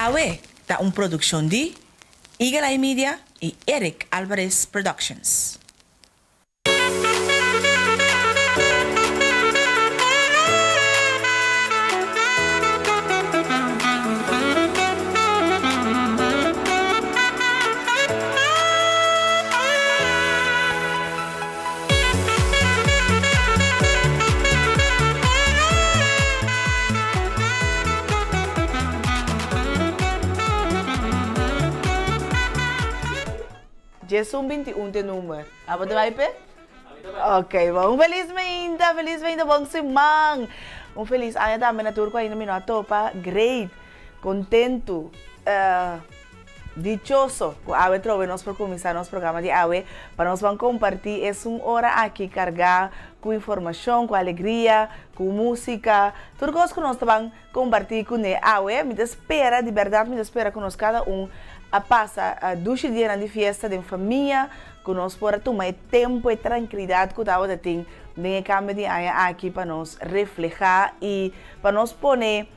Awe ta un produkshon di Eagle Eye Media i Eric Alvarez Productions. Djesun 21 te number. Abo ta bai pe? Ok, bon. Un felis meinta, felis meinta, bon siman. Un felis aña tambe na tur ku ainda mi no a topa. Great, kontentu. Dichoso ku awe trobe nos por kuminsá nos programa di awe pa nos ban kompartí esun ora aki kargá ku informashon, ku alegria, ku músika, tur kos ku nos ta ban kompartí kuné awe. Mi ta spera, di bèrdat mi ta spera ku nos kada un a pasa dushi dianan di fiesta den famia, ku nos por a tuma e tempu, e trankilidat ku tabata tin den e kambio di aña aki pa nos reflehá i pa nos pone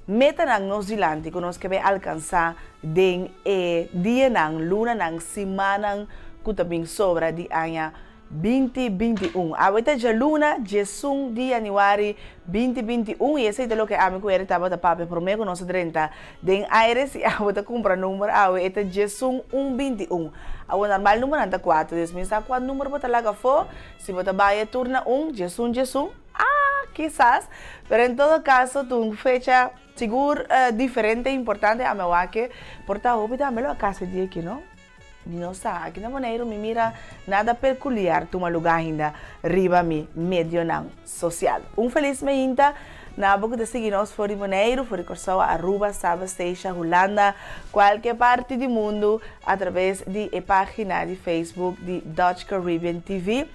Metanan nos dilanti ku nos ke bai alkansá den e dianan, lunanan, simannan ku ta bin sobra di aña 2021. Awe ta djaluna, 11 di yanüari 2021, i esei ta loke ami ku Eric tabata papia promé ku nos a drenta den aire. Si abo ta kumpra number awe, e ta 11 un 21. Awor normal numbernan ta kuater, dus mi sa kua number bo ta laga afó, si bo ta bai e tur na un, 11 11. Ah, kisas, pero en todo caso ta un fecha sigur diferente e importante ami a wak ke por ta hopi tambe lo a casa e dia aki no. Mi no sa, aki na Boneiru mi mira nada peculiar tuma luga ainda riba mi medionan social. Un felis meinta na abo ku ta sigui nos for di Boneiru, for di Kòrsou, Aruba, Saba, Statia, Hulanda, kualke parti di mundu a traves di e pagina di Facebook di Dutch Caribbean TV.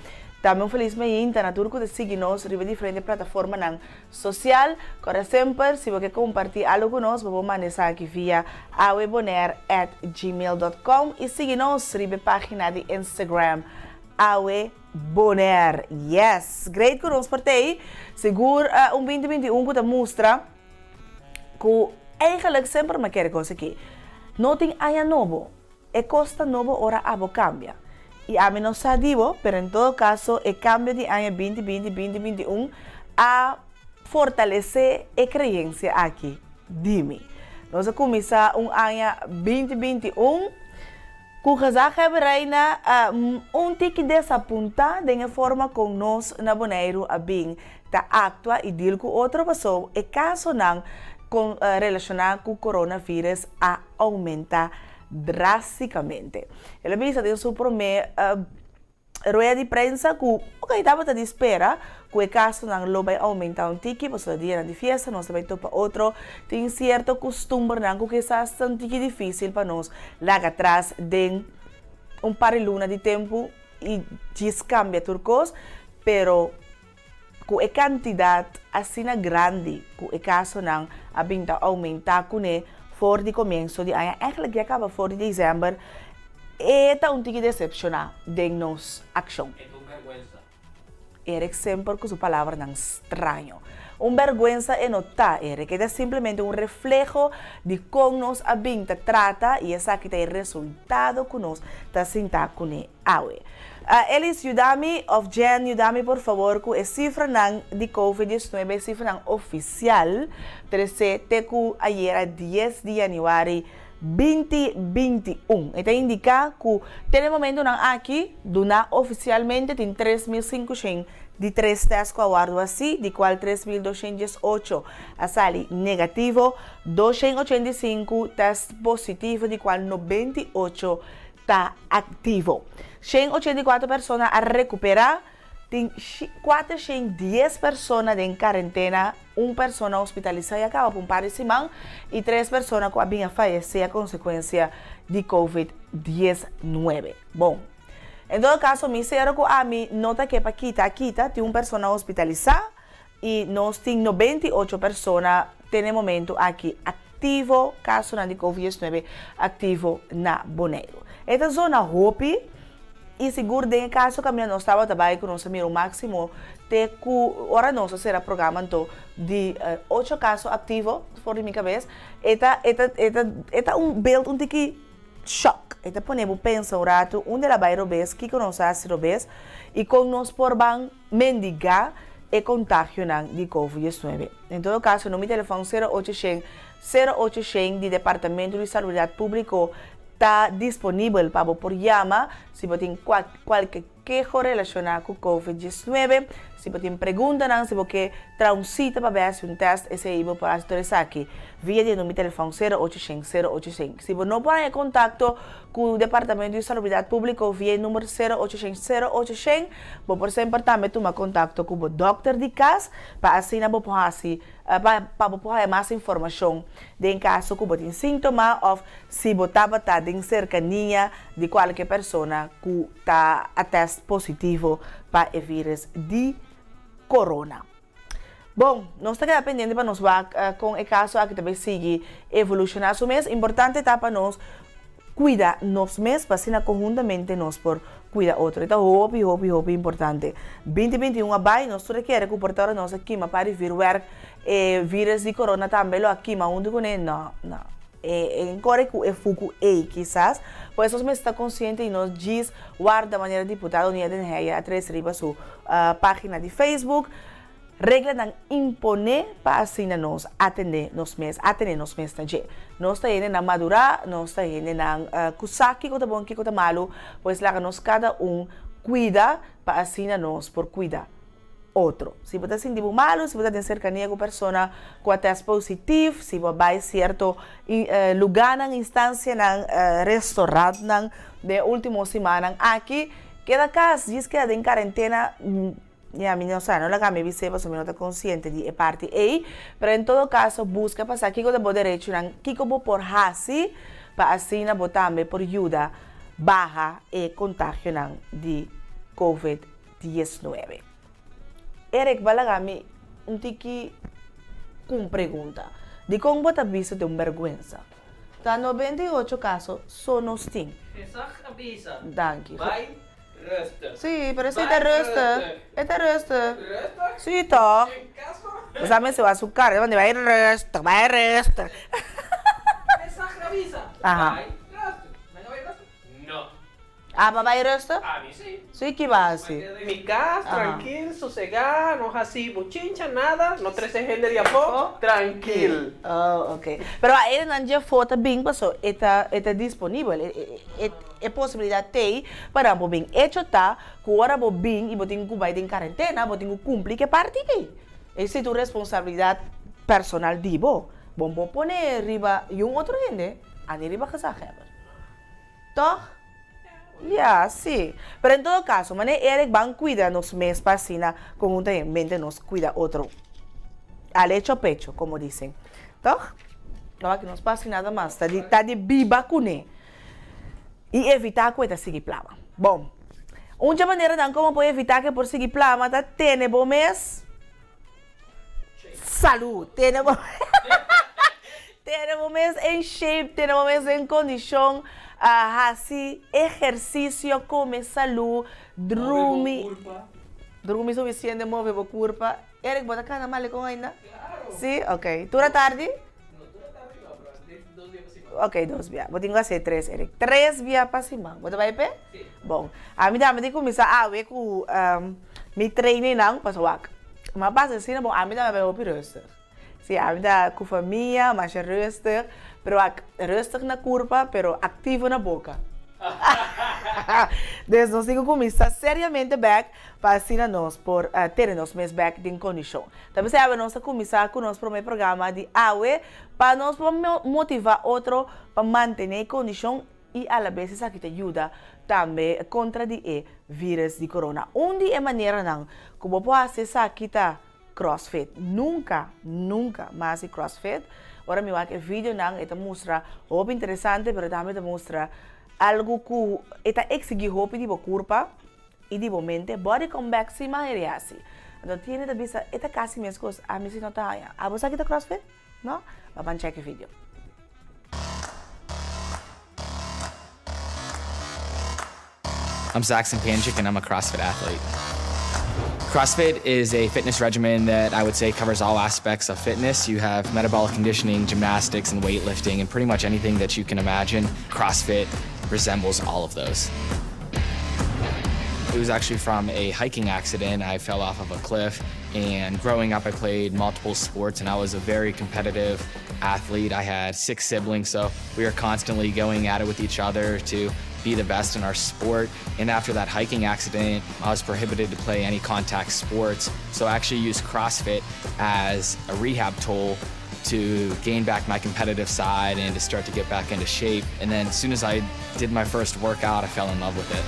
Tambe un felis meinta na tur ku ta sigui nos riba diferente plataformanan sosial. Kòrda semper, si bo ke kompartí algu ku nos, bo por manda esaki via awebonair at gmail dot com i sigui nos riba e página di Instagram awebonair. Yes! Great ku nos por t'ei. Sigur un 2021 ku ta mustra ku eigenlijk semper mi a kere kos aki. No tin aña nobo. E kos ta nobo ora abo kambia. I ami no sa di bo, pero en todo kaso e kambio di aña 2020, 2021 a fortalesé e kreensia aki di mi. Nos a kuminsá un aña 2021 ku Gezaghebber Rijna un tiki desapuntá den e forma kon nos na Boneiru a bin ta aktua i deal ku otro pasobra e kasonan kon relashoná ku coronavirus a aumenta drásticamente. El a bisa den su promé rueda di prensa ku ok tabata di spera ku e kasonan lo bai aumenta un tiki pasobra dianan di fiesta nos ta bai topa otro, tin sierto kustumbernan ku kisas ta un tiki difísil pa nos laga atras den un par di luna di tempu i djis kambia tur kos, pero Ku e kantidat asina grandi ku e kasonan a bin ta oumentá kuné for di komienso di aña, èglik ya kaba for di desèmber, e ta un tiki desepshoná den nos akshon. E ta un bèrgwensa. Eric semper ku su palabranan straño. Un bèrgwensa e no ta, Eric. E ta simplemente un refleho di kon nos a bin ta trata i esaki ta e resultado ku nos ta sinta kuné awe. Elis yuda mi of Jen yuda mi por favor ku e sifranan di covid 19 e sifranan ofisial trese te ku ayera 10 di yanüari 2021. E ta indiká ku te na e momentunan aki duna ofisialmente tin 3503 tèst ku a wòrdu hasí di kual 3218 a sali negativo, 285 tèst positivo di kual 98 ta aktivo. 184 persona a rekuperá, tin 410 persona den karentena, un persona hospitalisá ya kaba pa un par di siman i tres persona ku a bin a fayesé a konsekuensia di covid 19. Bon, en todo kaso mi sero ku ami no ta ke pa kita a kita, tin un persona hospitalisá i nos tin 98 persona te na e momento aki aktivo, kasonan di covid 19 aktivo na Boneiru. E ta zona hopi. I sigur den e kaso kaminda nos tabata bai ku nos a mira un máksimo te ku ora nos a sera programa anto di ocho kaso aktivo for di mi kabes e ta e ta e ta e ta un beeld un tiki shòk. E ta pone bo pensa un ratu unda el a bai robes, kiko nos a hasi robes i kon nos por ban mendigá e kontagionan di Covid 19. En todo kaso no mi telefòn sero ocho shen sero ocho shen di Departamento di Salubridat Públiko ta disponibel pa bo por yama si bo tin kualke keho relashoná ku Covid 19. Si bo tin preguntanan, si bo ke traha un sita pa bai hasi un tèst, esei bo por hasi tur esaki via di e number di telefòn sero ocho shen sero ocho shen. Si bo no por haña kontakto ku Departamento di Salubridat Públiko via e number sero ocho shen sero ocho shen, bo por semper tambe tuma kontakto ku bo dòkter di kas pa asina bo por hasi pa bo por haña mas informashon den kaso ku bo tin síntoma òf si bo tabata den serkania di kualke persona ku ta a tèst positivo pa e vírus di korona. Bon, nos ta keda pendiente pa nos wak kon e kaso aki ta bai sigui evolushoná su mes. Importante ta pa nos kuida nos mes pa asina konhuntamente nos por kuida otro. E ta hopi, hopi, hopi importante. Binti binti un a bai, nos tur a kere ku por ta ora nos a kima pa di vürwèrk e vírus di korona tambe lo a kima huntu kuné. No, no. E kore ku e fuku ei kisas. Pues nos mester ta konsiente i nos djis warda manera diputado Nia den Heyer a trese riba su página di Facebook. Reglanan imponé pa asina nos atendé nos mes, atené nos mes na dje. Nos ta hendenan madurá, nos ta hendenan ku sa kiko ta bon, kiko ta malu, pues laga nos kada un kuida pa asina nos por kuida otro. Si bo ta sinti bo malu, si bo ta den serkania ku persona ku a tèst positif, si bo a bai sierto lugánan, instansianan, restorantnan den e último simannan aki, keda kas, djis keda den karentena. Ya, mi no sa, no laga mi bis'é pasobra mi no ta konsiente di e parti ei, pero en todo kaso buska pa sa kiko ta bo derechonan, kiko bo por hasi pa asina bo tambe por yuda baha e kontagionan di covid 19. Eric, bo a laga mi un tiki ku un pregunta, dikon bo ta bisa ta un bèrgwensa? Ta 98 kaso so nos tin. Gezag a bisa. Danki. Bai rustig. Sí, pero esei ta rustig. E ta rustig. Rustig? Sí, toch. Den kaso. Bo sa mester wak su kara, e manda bai rustig, bai rustig. Gezag a bisa. Aha. Bai rustig. Nan a bai rustig? No. Abo a bai rustig? Ami sí. Sí, ki bo a hasi? Mi a keda den mi kas, trankil, sosegá, no hasi bochincha, nada, no trese hende di afó, trankil. Oh, ok. Pero a edenan dje afó ta bin paso e ta e ta disponibel, e e e posibilidat t'ei pa nan por bin. Echo ta ku ora bo bin i bo tin ku bai den karentena, bo tin ku kumpli ku e parti ei. Esei ta un responsabilidat personal di bo. Bo no por pone riba yun otro hende, ani riba gezaghebber. Toch? Ya, sí. Pero en todo caso, manera Eric ban cuida nos mes pa asina conjuntamente nos cuida otro. Al hecho pecho, como dicen. Toch? No aki nos pa haci nada mas. Ta di, ta di biba cune. Y evita cu e ta sigui plama. Bon, un dje maneranan como por evita cu e por sigui plama ta tene bo mes salud. Tene bo Tene bo mes en shape, tene bo mes den kondishon, hasi ehersisio, kome salú, drumi, drumi sufisiente, move bo kurpa. Eric, bo ta kana malecon ainda? Si? Ok. Tur atardi? Ok, dos bia. Bo tin ku hasi tres, Eric. Tres bia pa siman. Bo ta bai p'e? Bon. Ami tambe tin kuminsá awe ku mi trainingnan, pasobra wak, mi a pasa asina, bon, ami tambe a bai hopi rustig. Si, ami ta ku famia, masha rustig, pero ak rustig na kurpa, pero aktivo na boka. Dus nos tin ku kuminsá seriamente bèk pa asina nos por tene nos mes bèk den kondishon. Ta p'esei awe nos ta kuminsá ku nos promé programa di awe pa nos por motivá otro pa mantené e kondishon i alabes esaki ta yuda tambe kontra di e vírus di korona. Un di e maneranan ku bo por hasi esaki ta Crossfit. Nunca, nunca mas di crossfit. Ora mi wak e videonan e ta mustra hopi interesante pero tambe ta mustra algo cu e ta exigi hopi di bo curpa y di bo mente. Body comeback si mas heri haci. Anto tiene ta bisa e ta casi mescos ami si no ta haña. Abo sa kita crossfit? No? Ba ban check e video. I'm Saxon Panchik and I'm a CrossFit athlete. CrossFit is a fitness regimen that I would say covers all aspects of fitness. You have metabolic conditioning, gymnastics, and weightlifting, and pretty much anything that you can imagine. CrossFit resembles all of those. It was actually from a hiking accident. I fell off of a cliff, and growing up, I played multiple sports, and I was a very competitive athlete. I had 6 siblings, so we were constantly going at it with each other to be the best in our sport. And after that hiking accident, I was prohibited to play any contact sports. So I actually used CrossFit as a rehab tool to gain back my competitive side and to start to get back into shape. And then as soon as I did my first workout, I fell in love with it.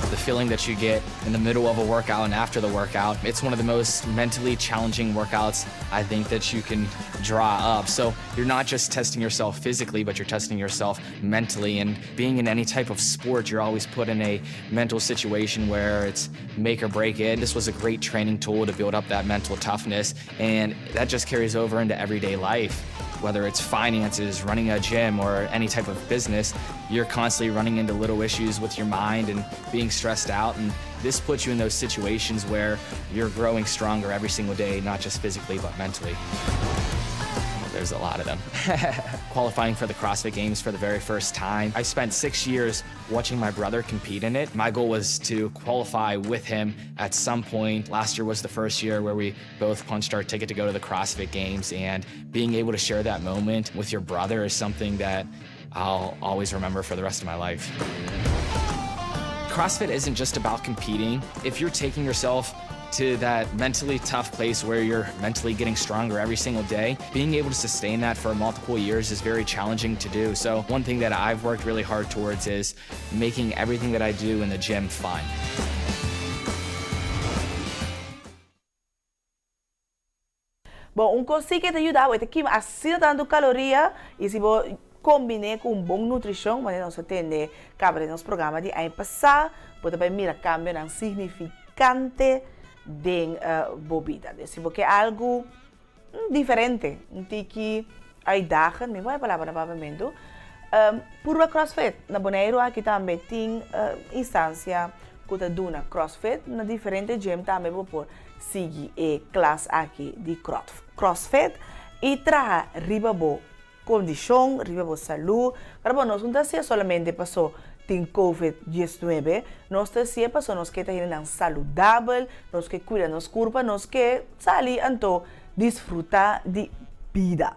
The feeling that you get in the middle of a workout and after the workout, it's one of the most mentally challenging workouts I think that you can draw up. So you're not just testing yourself physically, but you're testing yourself mentally. And being in any type of sport, you're always put in a mental situation where it's make or break it. This was a great training tool to build up that mental toughness, and that just carries over into everyday life. Whether it's finances, running a gym, or any type of business, you're constantly running into little issues with your mind and being stressed out. And this puts you in those situations where you're growing stronger every single day, not just physically, but mentally. There's a lot of them. Qualifying for the CrossFit Games for the very first time. I spent 6 years watching my brother compete in it. My goal was to qualify with him at some point. Last year was the first year where we both punched our ticket to go to the CrossFit Games, and being able to share that moment with your brother is something that I'll always remember for the rest of my life. CrossFit isn't just about competing. If you're taking yourself to that mentally tough place where you're mentally getting stronger every single day, being able to sustain that for multiple years is very challenging to do. So one thing that I've worked really hard towards is making everything that I do in the gym fun. Bon, un kos ku ta yuda ta kima asina tantu kaloria i si bo kombiná ku un bon nutrishon, manera nos a tende kaba den nos programa di aña pasá, bo ta bai mira kambio signifikante den bo bida. Si bo ke algu diferente, un tiki uitdagend, mi por palabra na papiamentu, purba CrossFit. Na Boneiru aki tambe tin instansia ku ta duna CrossFit, na diferente gym tambe bo por sigui e klas aki di CrossFit i traha riba bo kondishon, riba bo salú. Pero bon, nos no ta solamente paso tin COVID-19, nos ta paso nos ke ta saludabel, nos ke kuida nos kurpa, nos ke sali anto disfrutá di bida.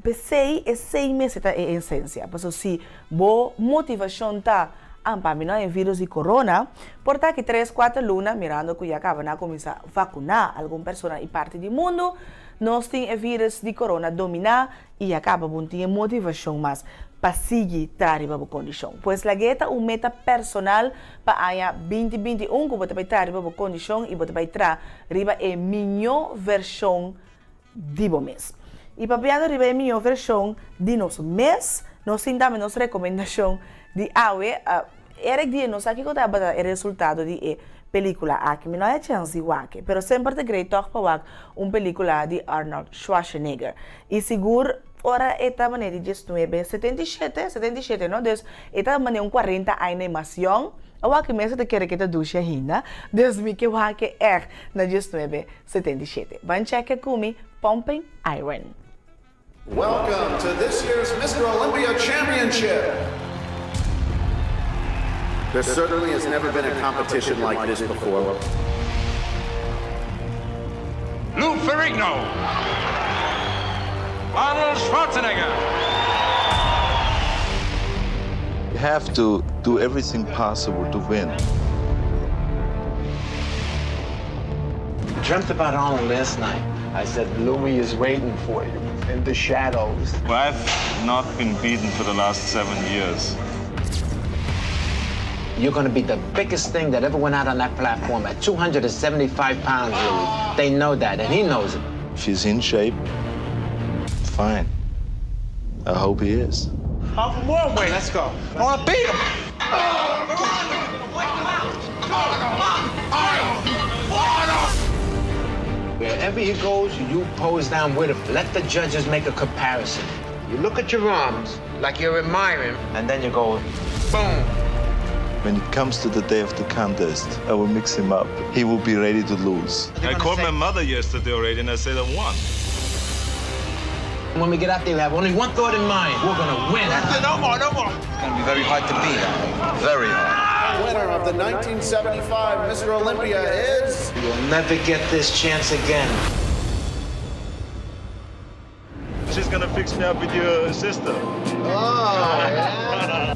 P'esei, esei mes ta e esensia. Paso si bo motivashon ta pa mi no e virus di corona, por ta ku 3, 4 luna, mirando ku ya kaba na kuminsá vakuná algun persona i parti di mundu, nos tin e virus di corona dominá i kaba bo n' tin motivashon mas pa sigui traha riba bo kondishon. Pues lag'é ta un meta personal pa aña 2021 ku bo ta bai traha riba bo kondishon i bo ta bai traha riba e mihó vershon di bo mes. I papiando riba e mihó vershon di nos mes, nos tin tambe nos rekomendashon di awe. Eric di nos aki ku tabata e resultado di e pelíkula aki. Mi no a chèns di wak, pero semper ta great toch pa wak un pelíkula di Arnold Schwarzenegger. I sigur ora e ta manera di 1977, 77, no? Dus e ta manera un 40 aña mas yong. Awor ku mes ta kere ku ta dushi ainda. Dus mi ke wak echt na 1977. Ban check ku mi Pumping Iron. Welcome to this year's Mr. Olympia Championship. There certainly has never been a competition like this before. Lou Ferrigno. Arnold Schwarzenegger. You have to do everything possible to win. I dreamt about Arnold last night. I said, Louis is waiting for you in the shadows. Well, I've not been beaten for the last 7 years. You're going to be the biggest thing that ever went out on that platform at 275 pounds, Louis. They know that, and he knows it. If he's in shape, fine. I hope he is. I'm from one way. Let's go. I want to beat him. Wherever he goes, you pose down with him. Let the judges make a comparison. You look at your arms like you're admiring, and then you go, boom. When it comes to the day of the contest, I will mix him up. He will be ready to lose. I called my mother yesterday already and I said I won. When we get out there, we have only one thought in mind. We're gonna win. No more, no more. It's gonna be very hard to beat. Very hard. Winner of the 1975 Mr. Olympia is. You'll never get this chance again. She's gonna fix me up with your sister. Oh,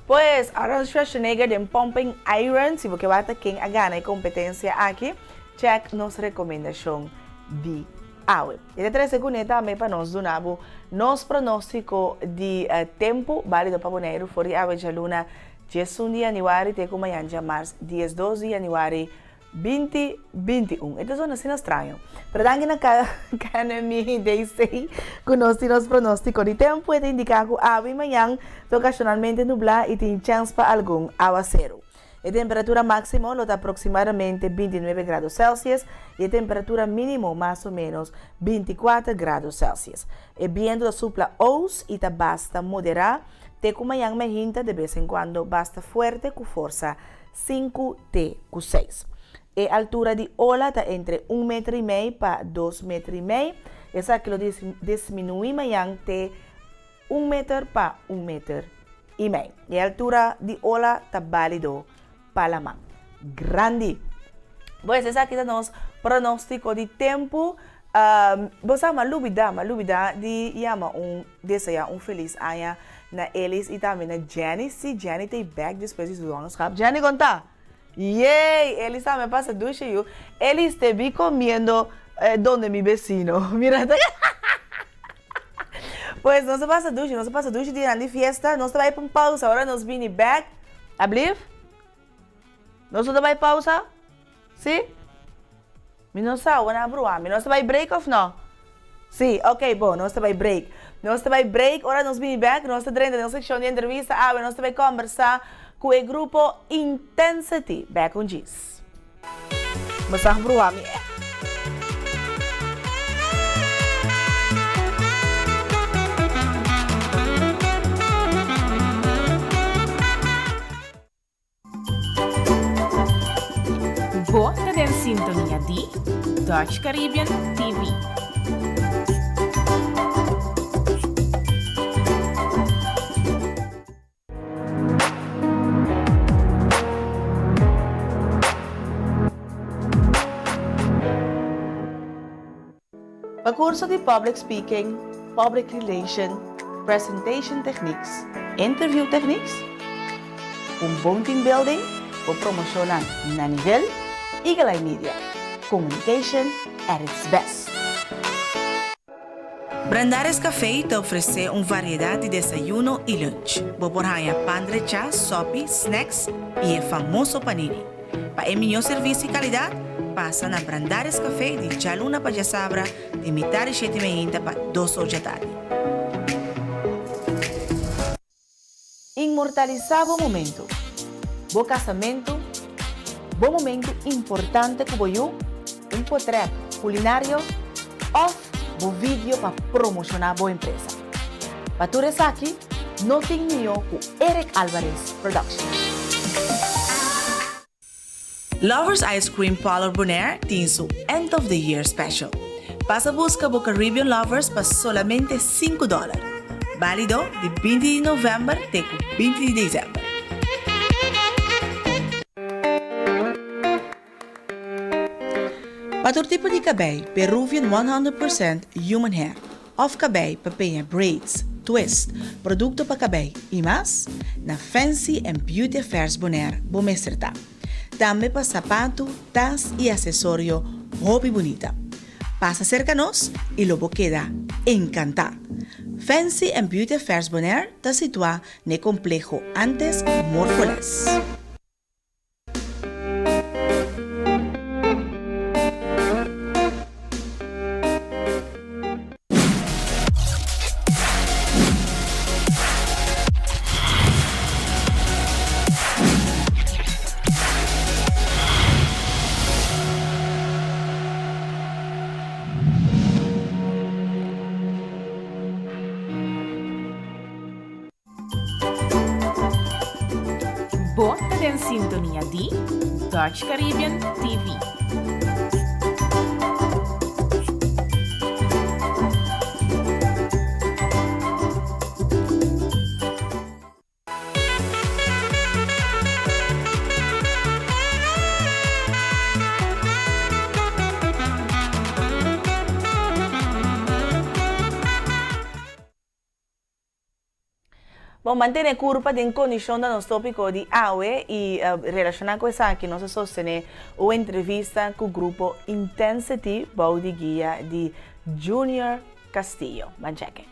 Pues, Arnold Schwarzenegger den Pumping Iron, si bo ke wak ta ken a gana e kompetensia aki, check nos rekomendashon di awe. E ta trese kuné tambe pa nos duna bo nos pronóstiko di tempu bálido pa Boneiru for di awe djaluna 11 di yanüari te ku mañan djamars 12 di yanüari 20 21. E ta zona asina straño. Pero danki na KNMI DC ku nos tin nos pronóstiko di tempu. E ta indiká ku awe i mañan ta okashonalmente nublá i tin chèns pa algun awaseru. E temperatura máksimo lo ta aproksimadamente 29 grado Celsius i e temperatura mínimo mas o ménos 24 grado Celsius. E bientu ta supla ous i ta basta moderá te ku mañan mehinta de bes en kuando basta fuerte ku forsa 5 te ku 6. E altura di ola ta entre un meter i mei pa dos meter i mei. Esaki lo disminuí mañan te un meter pa un meter i mei. E altura di ola ta bálido pa laman grandi. Pues esaki ta nos pronóstiko di tempu. Bo sa, m'a lubidá, m'a lubidá di yama un deseá un felis aña na Elis i tambe na Jenny. Sí, Jenny ta e bèk despues di su zwangerschap. Jenny, kon ta? Yey! Elis tambe a pasa dushi yu. Elis, te bi comiendo donde mi vecino. Mira ta. Pues nos a pasa dushi, nos a pasa dushi dianan di fiesta. Nos ta bai pa un pausa, ora nos bini bèk. Ablief? Nos no ta bai pausa? Sí? Mi no sa, wou nan a bruha mi. Nos ta bai break of no? Sí, ok, bon, nos ta bai break. Nos ta bai break, ora nos bini bek, nos ta drenta den nos sekshon di entrevista awe, nos ta bai kombersá ku e grupo Intensity. Bek un djis. Bo sa bruha mi. Bo ta den sintonia di Dutch Caribbean TV. Pa kurso di Public Speaking, Public Relation, Presentation Techniques, Interview Techniques, un bon team building bo promoshonnan na nivel, Eagle Eye Media, communication at its best. Brandaris Café ta ofresé un variedat di desayuno i lunch. Bo por haña pan drechá, sòpi, snacks i e famoso panini. Pa e mihó servisio i kalidat, pasa na Brandaris Café di djaluna pa djasabra di mitar di shete meinta pa dos or djatardi. Inmortalisá bo momentu, bo kasamentu, bo momentu importante ku bo yu, un potrèt kulinario òf bo video pa promoshoná bo empresa. Pa tur esaki no tin mihó ku Eric Alvarez Production. Lovers Ice Cream Parlor Bonaire tin su End of the Year Special. Pasa buska bo Caribbean Lovers pa solamente sinku dòler. Bálido di 20 di novèmber te ku 20 di desèmber. Pa tur tipo di kabei, Peruvian 100% Human Hair òf kabei pa peña braids, twist, produkto pa kabei i mas, na Fancy and Beauty Affairs Bonaire bo mester ta. Tambe pa sapatu, tas i asesorio hopi bunita. Pasa serka nos i lo bo keda enkantá! Fancy and Beauty Affairs Bonaire ta situá n'e kompleho antes Morfoles. den sintonia di Dutch Caribbean TV. Bon, mantene kurpa den kondishon ta nos tópiko di awe i relashoná ku esaki nos a sostené un entrevista ku grupo Intensity bou di guia di Junior Castillo. Ban chèk'e.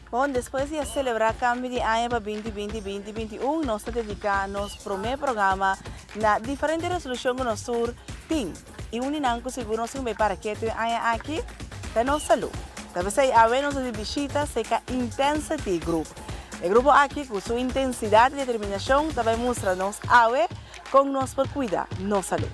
Bon, despues di a selebrá kambio di aña pa 2020, 2021, nos ta dediká nos promé programa na diferente resolushon ku nos tur tin. I un di nan ku sigur nos tin ku bai para ketu e aña aki ta nos salú. Ta p'esei awe nos ta di bishita serka Intensity Group. E grupo aki ku su intensidat i determinashon ta bai mustra nos awe kon nos por kuida nos salú.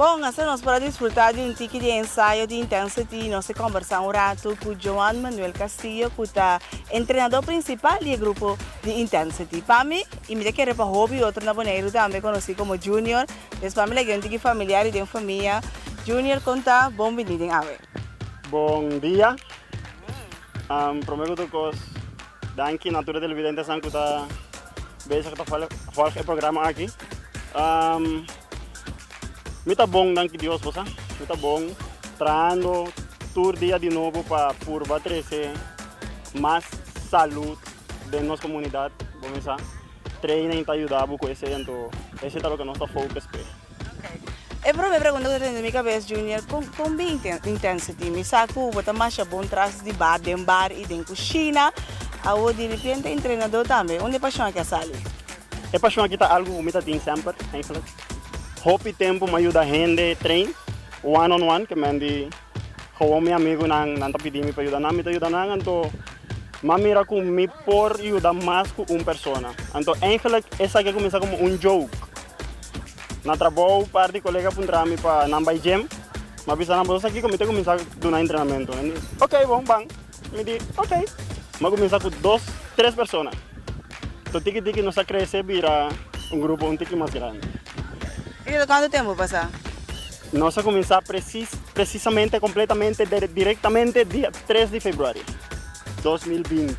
Bon, asina nos por a disfruta di un tiki di e ensayo di Intensity. Nos a combersa un rato cu Joan Manuel Castillo cu ta entrenador principal di e grupo di Intensity. Pa mi, y mi ta kere pa hopi otro na Boneiru tambe conoci como Junior, des pa mi laga un tiki familiar y den famia. Junior, con ta? Bon bini den awe. Bon dia. Prome cu tur cos, danki na tur e televidentenan cu ta bezig ta volg e programa aki. Mi ta bon danki Dios bo sa, mi ta bon trahando tur dia di nobo pa purba trece mas salud den nos comunidad bo mi sa. Training ta yuda bo cu esey anto esey ta loke nos ta focus p'e. E prome pregunta cu ta tene den mi cabes Junior, con con bin intensity? Mi sa cu bo ta masha bon tras di bar, den bar y den cushina, awo diripiente entrenador tambe, unda e pasion aki a sali? E pasion aki ta algu ku mi ta tin semper, eigenlijk. Hopi tempu mi a yuda hende train, one on one, ke men di gewoon mi amigunan, nan ta pidi mi pa yuda nan, mi ta yuda nan, anto mi a mira ku mi por yuda mas ku un persona. Anto eigenlijk esaki a kuminsá komo un joke. Na trabou par di kolega a puntra mi pa nan bai gym, mi a bisa nan, boso sa kiko mi ta kuminsá duna entrenamentu? Nan di, ok bon, ban. Mi di, ok. Mi a kuminsá ku dos, tres persona. To tiki tiki nos a krese bira un grupo un tiki mas grandi. I ta kuantu tempu pasá? Nos a kuminsá presis, presisamente, kompletamente, direktamente dia tres di februari 2020.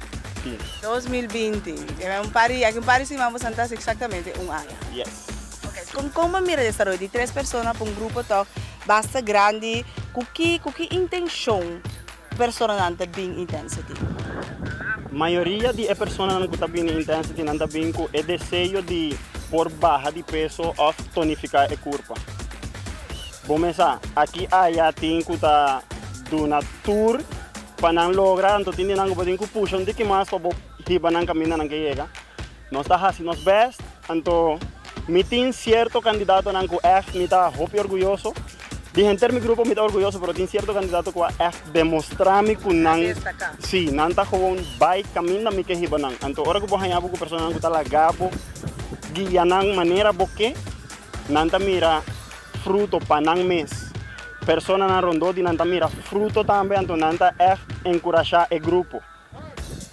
2020. Un par di, aki un par di siman bo san ta hasi eksaktamente un aña. Yes. Ok. Kon, kon bo mira desaroyo di tres persona pa un grupo tòg basta grandi? Ku ki, ku ki intenshon Personanan ta bin Intensity. Mayoria di e personanan ku ta bini Intensity nan ta bin ku e deseo di por baha di peso òf tonifiká e kurpa. Bo mesa, aki aya tin ku ta duna tur pa nan logra, anto tin di nan ku bo tin ku pusha un tiki mas pa bo hiba nan kaminda nan ke yega. Nos ta hasi nos bèst, anto mi tin sierto kandidatonan ku ègt mi ta hopi orguyoso. Di henter mi grupo mi ta orguyoso, pero tin sierto kandidato ku a ègt demostrá mi ku nan, sí, nan ta gewoon bai kaminda mi ke hiba nan. Anto ora ku bo haña bo ku personanan ku ta laga bo guia nan manera bo ke, nan ta mira fruto pa nan mes. Personanan rondó di nan ta mira fruto tambe, anto nan ta ègt enkurashá e grupo.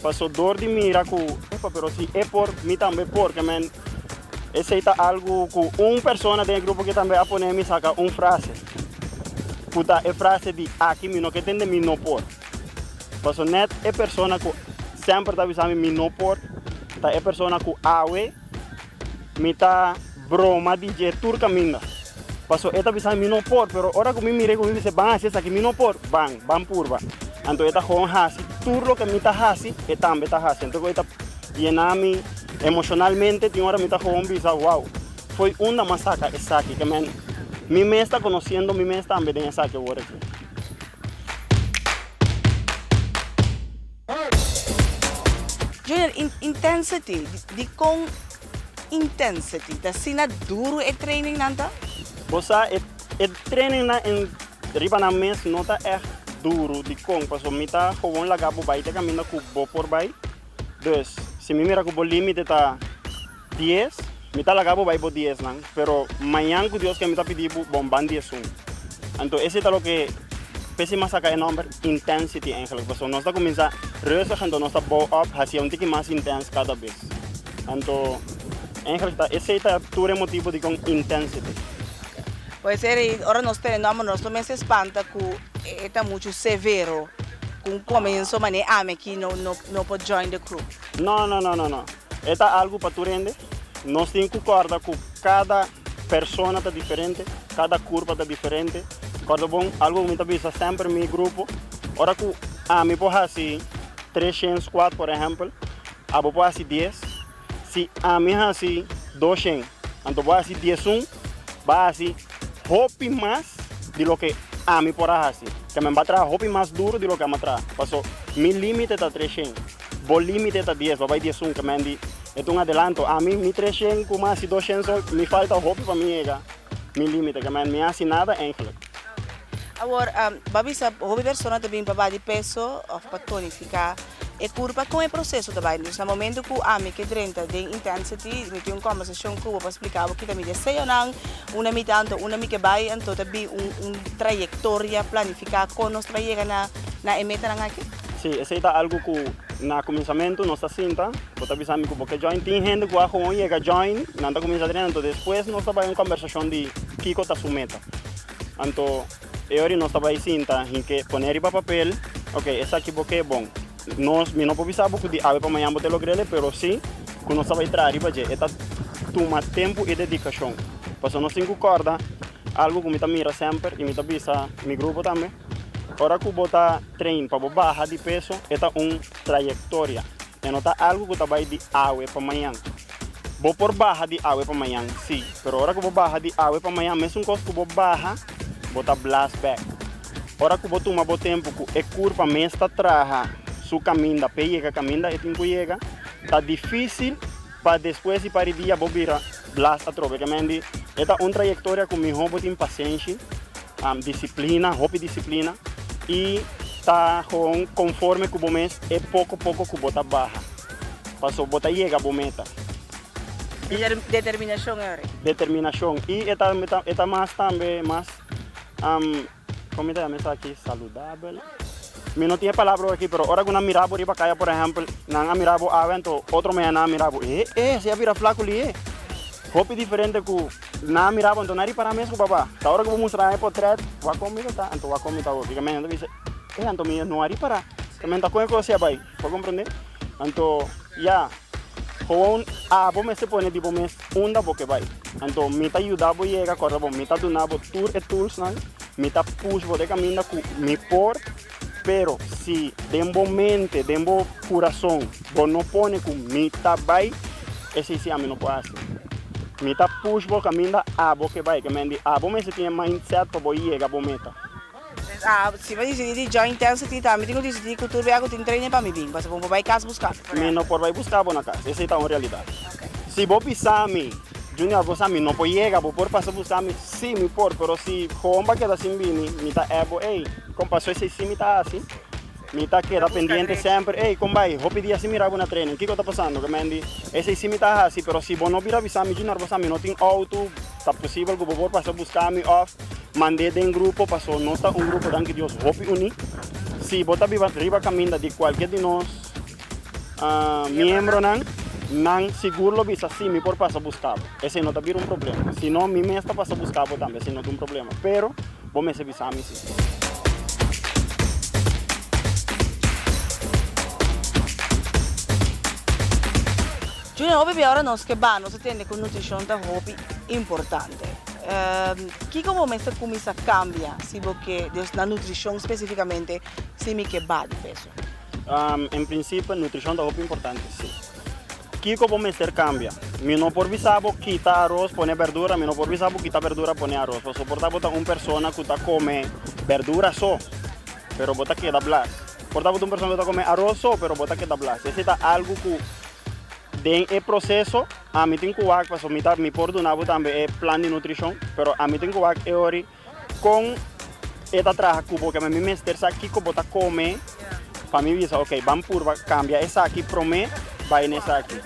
Paso dor di mira ku epa pero si e por mi tambe por ke men esei ta algu ku un persona den e grupo ke tambe a pone mi saka un frase ku ta e frase di aki mi no ke tende mi no por paso net e persona ku semper ta bisa mi mi no por ta e persona ku awe Mi ta broma di dje tur kaminda. Paso e ta bisa mi no por, pero ora ku mi mir'é ku mi bisa ban hasi esaki mi no por, ban, ban purba. Anto e ta gewoon hasi tur loke mi ta hasi, e tambe ta hasi. Anto ku e ta yena mi emoshonalmente, tin ora mi ta gewoon bisa wow, fo'i unda m'a saka esaki? Ke men mi mes ta konosiendo mi mes tambe den esaki awor aki. Junior, intensity, dikon intensity? Ta asina duru e trainingnan ta? Bo sa e e trainingnan en riba nan mes no ta ègt duru dikon pasobra mi ta gewoon laga bo bai te kaminda ku bo por bai. Dus si mi mira ku bo límite ta dies, mi ta laga bo bai bo diesnan, pero mañan ku Dios ke mi ta pidi bo bon ban diesun. Anto esei ta loke p'esei mi a saka e nòmber intensity eigenlijk pasobra nos ta kuminsá rustig anto nos ta bou op hasié un tiki mas intens kada bes. Anto eigenlijk ta esei ta tur e motibu dikon intensity. Pues eri ora nos tene nòmber nos no mester spanta ku e ta muchu severo ku un komienso manera ami aki no no no por join the crew. No no no no no. E ta algu pa tur hende. Nos tin ku kòrda ku kada persona ta diferente, kada kurpa ta diferente. Kòrda bon, algu ku mi ta bisa semper mi grupo, ora ku ami por hasi treshen squat por ehèmpel, abo por hasi dies. Si ami hasi doshen, anto bo hasi diesun, bo a hasi hopi mas di loke ami por a hasi. Ke men bo a traha hopi mas duru di loke ami a traha. Paso mi límite ta treshen. Bo limite ta dies, bo bai 11 ke men di e ta un adelanto. Ami mi 300 ku mas di 200 so mi falta hopi pa mi yega mi limite ke men mi hasi nada eigenlijk. Awor, bo a bisa hopi persona ta bin pa baha di peso of pa tonifica e curpa, con e proceso ta bai? Dus na momento cu ami ke drenta den Intensity, mi tin un conversacion cu bo pa splica bo kita mi deseonan, unda mi ta anto unda mi ke bai, anto ta bin un trayectoria planifica con nos ta bai yega na e metanan aki? Sí, esei ta algu ku na kuminsamentu nos ta sinta, bo ta bisa mi ku bo ke join. Tin hende ku a gewoon yega join, nan ta kuminsá trena, anto despues nos ta bai un kòmbersashon di kiko ta su meta. Anto e ora nos ta bai sinta hinke pone riba papel, ok, esaki bo ke, bon, nos, mi no por bisa bo ku di awe pa mañan bo ta logr'el, pero sí ku nos ta bai traha riba dje. E ta tuma tempu i dedikashon. Pasobra nos tin ku kòrda algu ku mi ta mira semper i mi ta bisa mi grupo tambe. Ora ku bo ta train pa bo baha di peso e ta un trayektoria, e no ta algu ku ta bai di awe pa mañan. Bo por baha di awe pa mañan, sí, pero ora ku bo baha di awe pa mañan mesun kos ku bo baha, bo ta blas bèk. Ora ku bo tuma bo tempu ku e kurpa mes ta traha su kaminda p'e yega kaminda e tin ku yega, ta difísil pa despues di par di dia bo bira blas atrobe. Ke men di e ta un trayektoria ku mihó bo tin pasenshi. Disiplina, hopi disiplina y ta gewoon conforme cu bo mes e poco poco cu bo ta baha paso bo ta yega bo meta. Y determinacion e ora. Determinacion y e ta e ta mas tambe mas como mi ta yama esaki saludabel mi no tin e palabra ora aki pero ora cu nan mira bo riba caya por ehempel nan a mira bo awe anto otro mañana nan a mira bo e e si a bira flaco lihe hopi diferente cu Nan a mira bo, anto nan a ripará mes ku papá. Ta ora ku bo mustra nan e potret, wak kon mi ta ta, anto wak kon mi ta awor. Dika men ta bisa, e anto mi no a ripará. Ta men ta kon e kos ya bai. Bo komprendé? Anto, ya, gewoon abo mester pone di bo mes unda bo ke bai. Anto mi ta yuda bo yega, kòrda bo, mi ta duna bo tur e toolsnan, mi ta push bo den kaminda ku mi por, pero si den bo mente, den bo kurason, bo no pone ku mi ta bai, esei si ami no por hasi. Mi ta push bo kaminda abo ke bai, ke men di abo mester tin e mindset pa bo yega bo meta. Si mi a disidí di join Intensity tambe tin ku disidí ku tur bia ku tin training pa mi bin, pasobra bo por bai kas buska mi. Mi no por bai buska bo na kas, esei ta un realidat. Si bo bisa mi, Junior bo sa mi no por yega, bo por pasa buska mi? Sí, mi por, pero si gewoon bo a keda sin bini, mi ta app bo, ey, kompa, so esei sí mi ta hasi. Mi ta keda pendiente semper, ey, kon bai? Hopi dia sin mira bo na training, kiko ta pasando? Ke men di, esei si mi ta hasi, pero si bo no bira bisa mi, Junior, bo sa mi no tin auto, ta posibel ku bo por pasa buska mi òf mand'é den grupo, paso nos ta un grupo, danki Dios, hopi uní. Si bo ta biba riba kaminda di kualke di nos miembronan, nan sigur lo bisa, si, mi por pasa buska bo. Esei no ta bira un problema. Si no, mi mes ta pasa buska bo tambe, esei no ta un problema. Pero. Bo mester bisa mi si. Junior, hopi bia ora nos ke ba, nos ta tende ku nutrishon ta hopi importante. Kiko bo mester kuminsá kambia si bo ke, dus na nutrishon spesifikamente, si mi ke ba di peso? En prinsipio nutrishon ta hopi importante, si. Kiko bo mester kambia? Mi no por bisa bo kita aros pone berdura, mi no por bisa bo kita berdura pone aros. Pasobra por ta bo ta un persona ku ta kome berdura so, pero bo ta keda blas. Por ta bo ta un persona ku ta kome aros so, pero bo ta keda blas. Esei ta algu ku den e proseso. Ami tin ku wak paso mi ta mi por duna bo tambe e plan di nutrishon, pero ami tin ku wak e ori kon e ta traha ku bo, keme mi mester sa kiko bo ta kome pa mi bisa ok ban purba kambia esaki prome bai na esaki.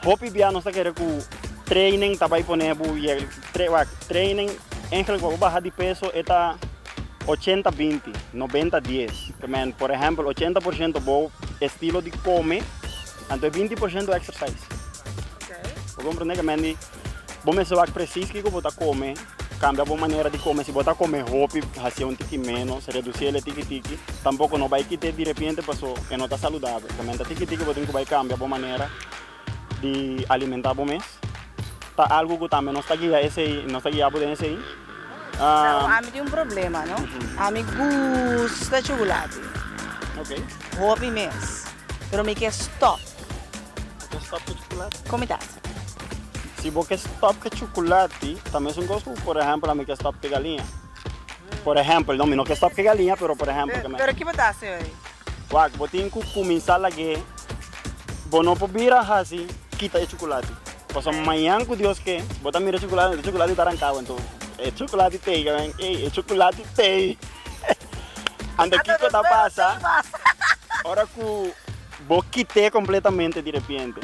Hopi bia nos ta kere ku training ta bai pone bo yega wak training eigenlijk pa bo baha di peso e ta ochenta binti, nobenta dies, kemen por ehèmpel 80% bo estilo di kome. Anto e 20% exercise. Bo comprende ke men di bo mester wak precies kiko bo ta kome, kambia bo manera di kome. Si bo ta kome hopi, hasié un tiki menos, redusié el e tiki tiki. Tampoko no bai kit'é di repente paso e no ta saludabel. Ke men ta tiki tiki bo tin ku bai kambia bo manera di alimentá bo mes. Ta algu ku tambe nos ta guia esei, nos ta guia bo den esei. Sa ami tin un problema no, ami gusta chukulati. Hopi mes. Pero mi ke stop. Bo ke stop ku chukulati? Kon mi ta hasi? Si bo ke stop ku chukulati, ta mesun kos ku por ehèmpel ami ke stop ku galiña. Por ehèmpel, no, mi no ke stop ku galiña, pero por ehèmpel ke mi. Pero ki bo ta hasi hoy? Wak, bo tin ku kuminsá lag'é. Bo no por bira hasi kita e chukulati. Pasobra mañan ku Dios ke, bo ta mira e chukulati, e chukulati ta ranká bo. Anto e chukulati t'ei, ey, e chukulati t'ei. Anto kiko ta pasa ora ku bo kit'é kompletamente di repente?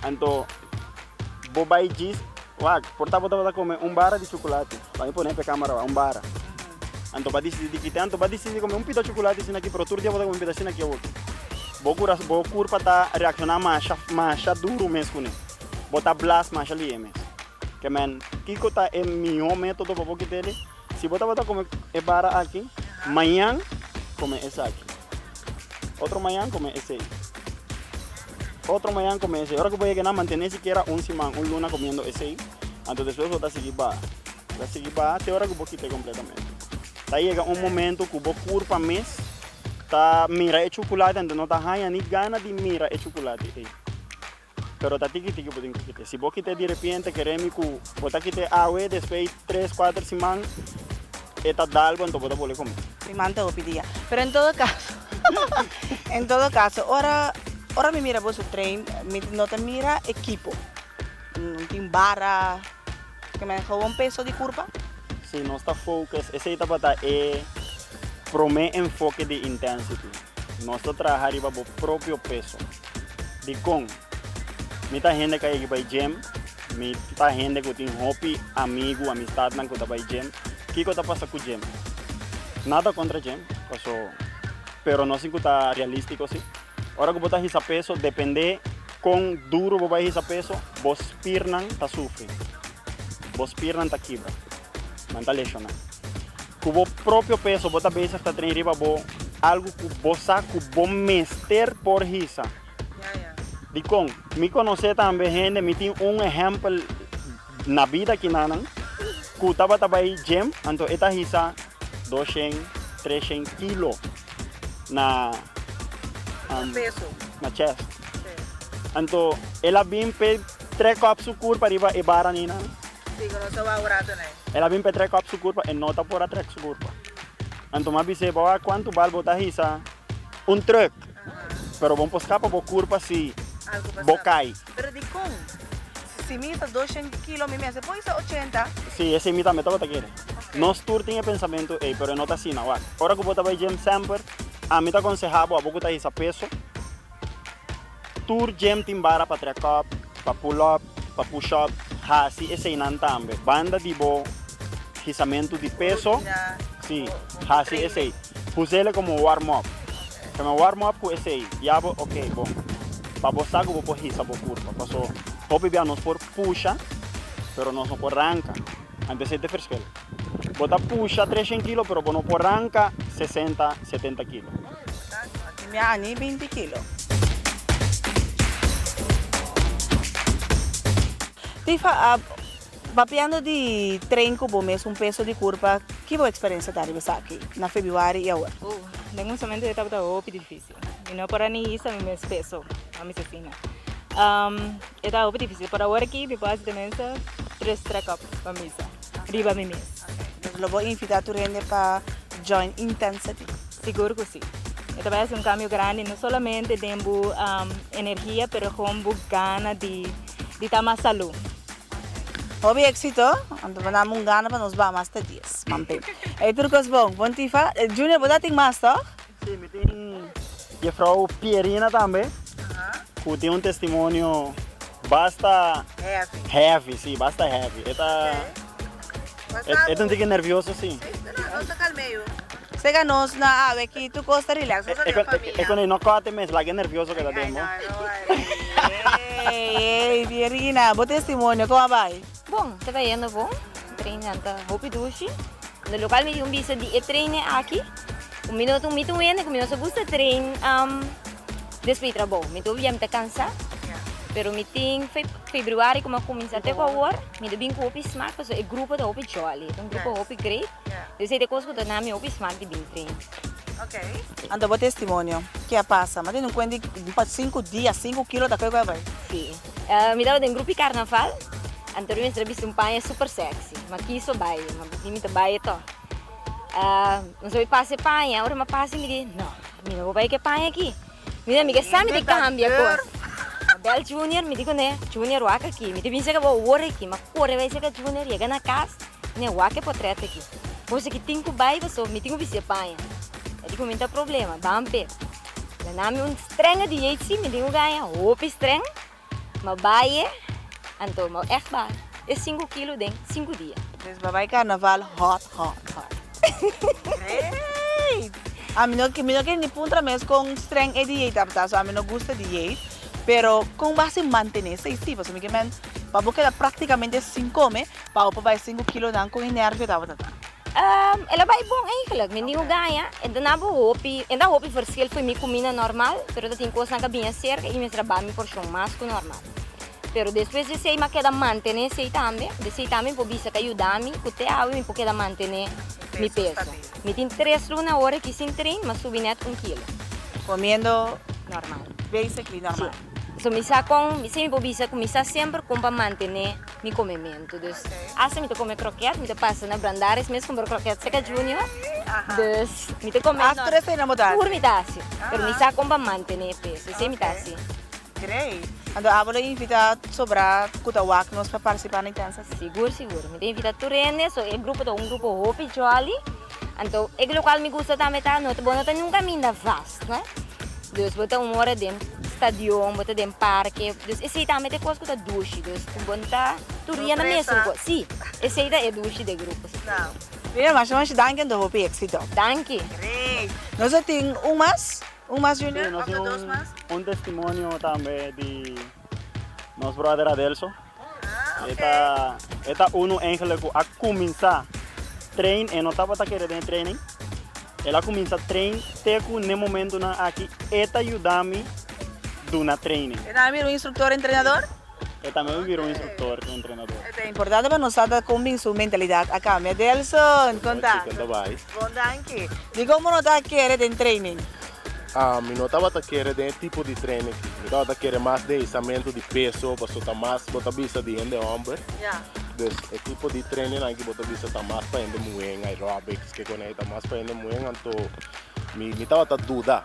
Anto bo bai djis, wak, por ta bo tabata kome un bara di chukulati, laga mi pone pa e kamera wak, un bara. Anto bo a disidí di kit'é, anto bo a disidí di kome un pida chukulati asina aki, pero tur dia bo ta kome un pida asina aki awoki. Bo kura, bo kurpa ta reakshoná masha, masha duru mes kuné. Bo ta blas masha lihé mes. Ke men, kiko ta e mihó método pa bo kit'é li? Si bo tabata kome e bara aki, mañan kome esaki. Otro mañan kome esei. Otro mañan kome esei. Ora ku bo yega nan, mantené sikiera un siman, un luna komiendo esei. Anto despues bo ta sigui baha. Bo ta sigui baha te ora ku bo kit'é kompletamente. Ta yega un momento ku bo kurpa mes ta mira e chukulati, anto no ta haña ni gana di mira e chukulati ei. Pero ta tiki tiki bo tin ku kit'é. Si bo kit'é di repente kere mi ku bo ta kit'é awe despues tres kuater siman e ta dal bo anto bo ta bolbe kome. Siman ta hopi dia. Pero en todo caso en todo caso ora ora mi mira boso train mi no ta mira ekipo. No tin bara ke men gewoon peso di kurpa. Si nos ta focus esei tabata e prome enfoke di intensity. Nos ta traha riba bo propio peso. Dikon? Mi ta hende ku a yega bai gym, mi ta hende ku tin hopi amigu, amistatnan ku ta bai gym. Kiko ta pasa ku gym? Nada kontra gym, paso, pero nos tin ku ta realístiko si. Ora ku bo ta hisa peso, dependé kon duru bo bai hisa peso, bo spirnan ta sufri, bo spirnan ta kibra, nan ta leshoná. Ku bo propio peso bo ta bezig ta train riba bo algu ku bo sa ku bo mester por hisa. Dikon? Mi konosé tambe hende, mi tin un ehèmpel na bida kinanan ku tabata bai gym anto e ta hisa doshen, treshen kilo na na chest. Anto el a bin p'e trek òp su kurpa riba e bara ninan. Sí, ku nos a wou rato nei. El a bin p'e trek òp su kurpa, e no ta por a trek su kurpa. Anto mi a bis'é, bo a kuantu bal bo ta hisa un trùk, pero bo no por skapa bo kurpa si bo kai. Pero dikon? Si mi hisa doshen kilo mi mester por hisa 80? Sí, esei mi tambe tabata kere. Nos tur tin e pensamentu ei, pero e no ta asina. Wak, ora ku bo ta bai gym semper, ami ta konsehá bo, abo ku ta hisa peso, Tur gym tin bara pa trek up, pa pull up, pa push up, hasi eseinan tambe. Banda di bo hisamentu di peso, si, hasi esei. Us'ele komo warm up. Keme warm up ku esei, ya bo, ok, bon, pa bo sa ku bo por hisa bo kurpa. Paso hopi bia nos por pusha, pero nos no por ranka. Anto esei ta e verschil. Bo ta pusha 300 kilo, pero bo no por ranka 60, 70 kilo. Mi a ni 20 kilo. Tifa, papiando di train ku bo mes un peso di kurpa, ki bo eksperensia ta riba esaki na febrüari i awor? Uh, den kuminsamentu e tabata hopi difisil. Mi no por a ni hisa mi mes peso, a mi asina. E ta hopi difisil, pero awor aki mi por hasi tenminste tres trek up pa misa riba mi mes. Dus lo bo invita tur hende pa join Intensity? Sigur ku si. E ta bai hasi un kambio grandi no solamente den bo energia pero kon bo gana di. di ta mas salú. Hopi éxito, anto bo dam un gana pa nos ba mas ta dies. Mampe. Ey tur kos bon. Bon Tifa. Junior bo ta tin mas toch? Si, mi tin Jefrouw Pierina tambe ku tin un testimonio basta Heavy. heavy, si, basta heavy. E ta e ta un tiki nervioso si. Nos ta kalm'e yu. Sega nos na awe ki tur kos ta relax. Nos ta den famia. E con e no kòt e mes, laga e nervioso keda den bo. Ey, ey, Pierina, bo testimonio kon a bai? Bon, ta bayendo bon. Training ta hopi dushi. Na local mi tin un bisa di e training aki. Ku mi no mi ta un hende ku mi no sa gusta train despues di trabou. Mi tur bia mi ta kansa. Pero mi tin februari ku mi a kuminsá te ku awor mi ta bin ku hopi smak pasobra e grupo ta hopi jolly. Ta un grupo hopi great. Dus e ta e kos ku ta na mi hopi smak di bin train. Anto bo testimonio, ke a pasa? Mi a tene un kuenta di pa sinku dia, sinku kilo ta koe ku a bai. Si. Mi tabata den grupo di karnaval, anto mi mester a bisti un paña super sexy. Mi a kiso bai, mi a di mi ta bai e tò. Nos a bai pasa e paña, ora mi a pasa mi di, no, mi no por bai ku e paña aki. Mi di, mi ke sa mi ta kambia kos. Mi bel Junior, mi di kuné, Junior wak aki, mi ta bin seka bo awor aki. Mi a kore bai seka Junior, yega na kas, mi di, wak e potret aki. Bo si ki tin ku bai pasobra mi tin ku bisti e paña. E di ku mi no ta problema, ban p'e. Mi a nami un strenge dieet si, mi tin ku gaña hopi streng. Ma bai e, anto ma echt baha e sinku kilo den sinku dia. Dus bo bai carnaval hot hot hot. Great! Ami no mi no kere ni puntra mes con streng e dieet tabata, so ami no gusta dieet, pero con bo hasi mantene esei si, pasobra mi ke men pa bo keda practicamente sin come pa bo por bai sinku kilonan con e nervio tabata ta. El a bai bon eigenlijk, mi tin ku gaña, e ta na bo hopi, e ta hopi verschil for mi kuminda normal, pero ta tin kosnan ku a bini aserka i mester a baha mi porshon mas ku normal. Pero despues di esei mi a keda mantene esei tambe, di esei tambe mi por bisa ku a yuda mi ku te awe mi por keda mantene mi peso. Mi tin tres luna awor aki sin train, mi a subi net un kilo. Comiendo normal. Basically normal. Si. So mi sa kon, mi por bisa ku mi sa semper kon pa mantene mi komementu. Dus hasta mi ta kome kroket, mi ta pasa na Brandaris mes kumpra kroket seka Junior. Dus mi ta kome Hasta tur esei bo ta hasi? Tur mi ta hasi. Pero mi sa kon pa mantené e peso, esei mi ta hasi. Great. Anto abo lo invita sobra ku ta wak nos pa partisipá na Intensas? Sigur sigur. Mi ta invita tur hende, so e grupo ta un grupo hopi jolly. Anto e lokual mi gusta tambe ta no bo no ta nunka minda vast, no? Dus bo ta un ora den stadion, bo ta den parke, dus esei tambe ta e kos ku ta dushi, dus ku bo no ta tur dia na mesun kos. Si, esei ta e dushi di e grupo. Mira, masha masha danki anto hopi éxito. Danki. Great. Nos a tin un mas? Un mas Junior? Si, nos Of tin dos mas? un testimonio tambe di nos brother Adelso. E ta e ta unu eigenlijk ku a kuminsá train, e no tabata kere den e training. El a kuminsá train te ku n'e momentunan aki e ta yuda mi duna training. E tambe bira un instruktor entrenador? E tambe a bira un instruktor entrenador. E ta importante pa nos sa ta kon bin su mentalidat a kambia. Delson, kon ta? Kon ta bai? Bon danki. Dikon bo no ta kere den training? Mi no tabata kere den e tipo di training aki. Mi tabata kere mas den hisamentu di peso, paso ta mas bo ta bisa di hende homber. Dus e tipo di training aki bo ta bisa ta mas pa hende muhé, aerobics, ke con ei ta mas pa hende muhé. Anto mi mi tabata duda.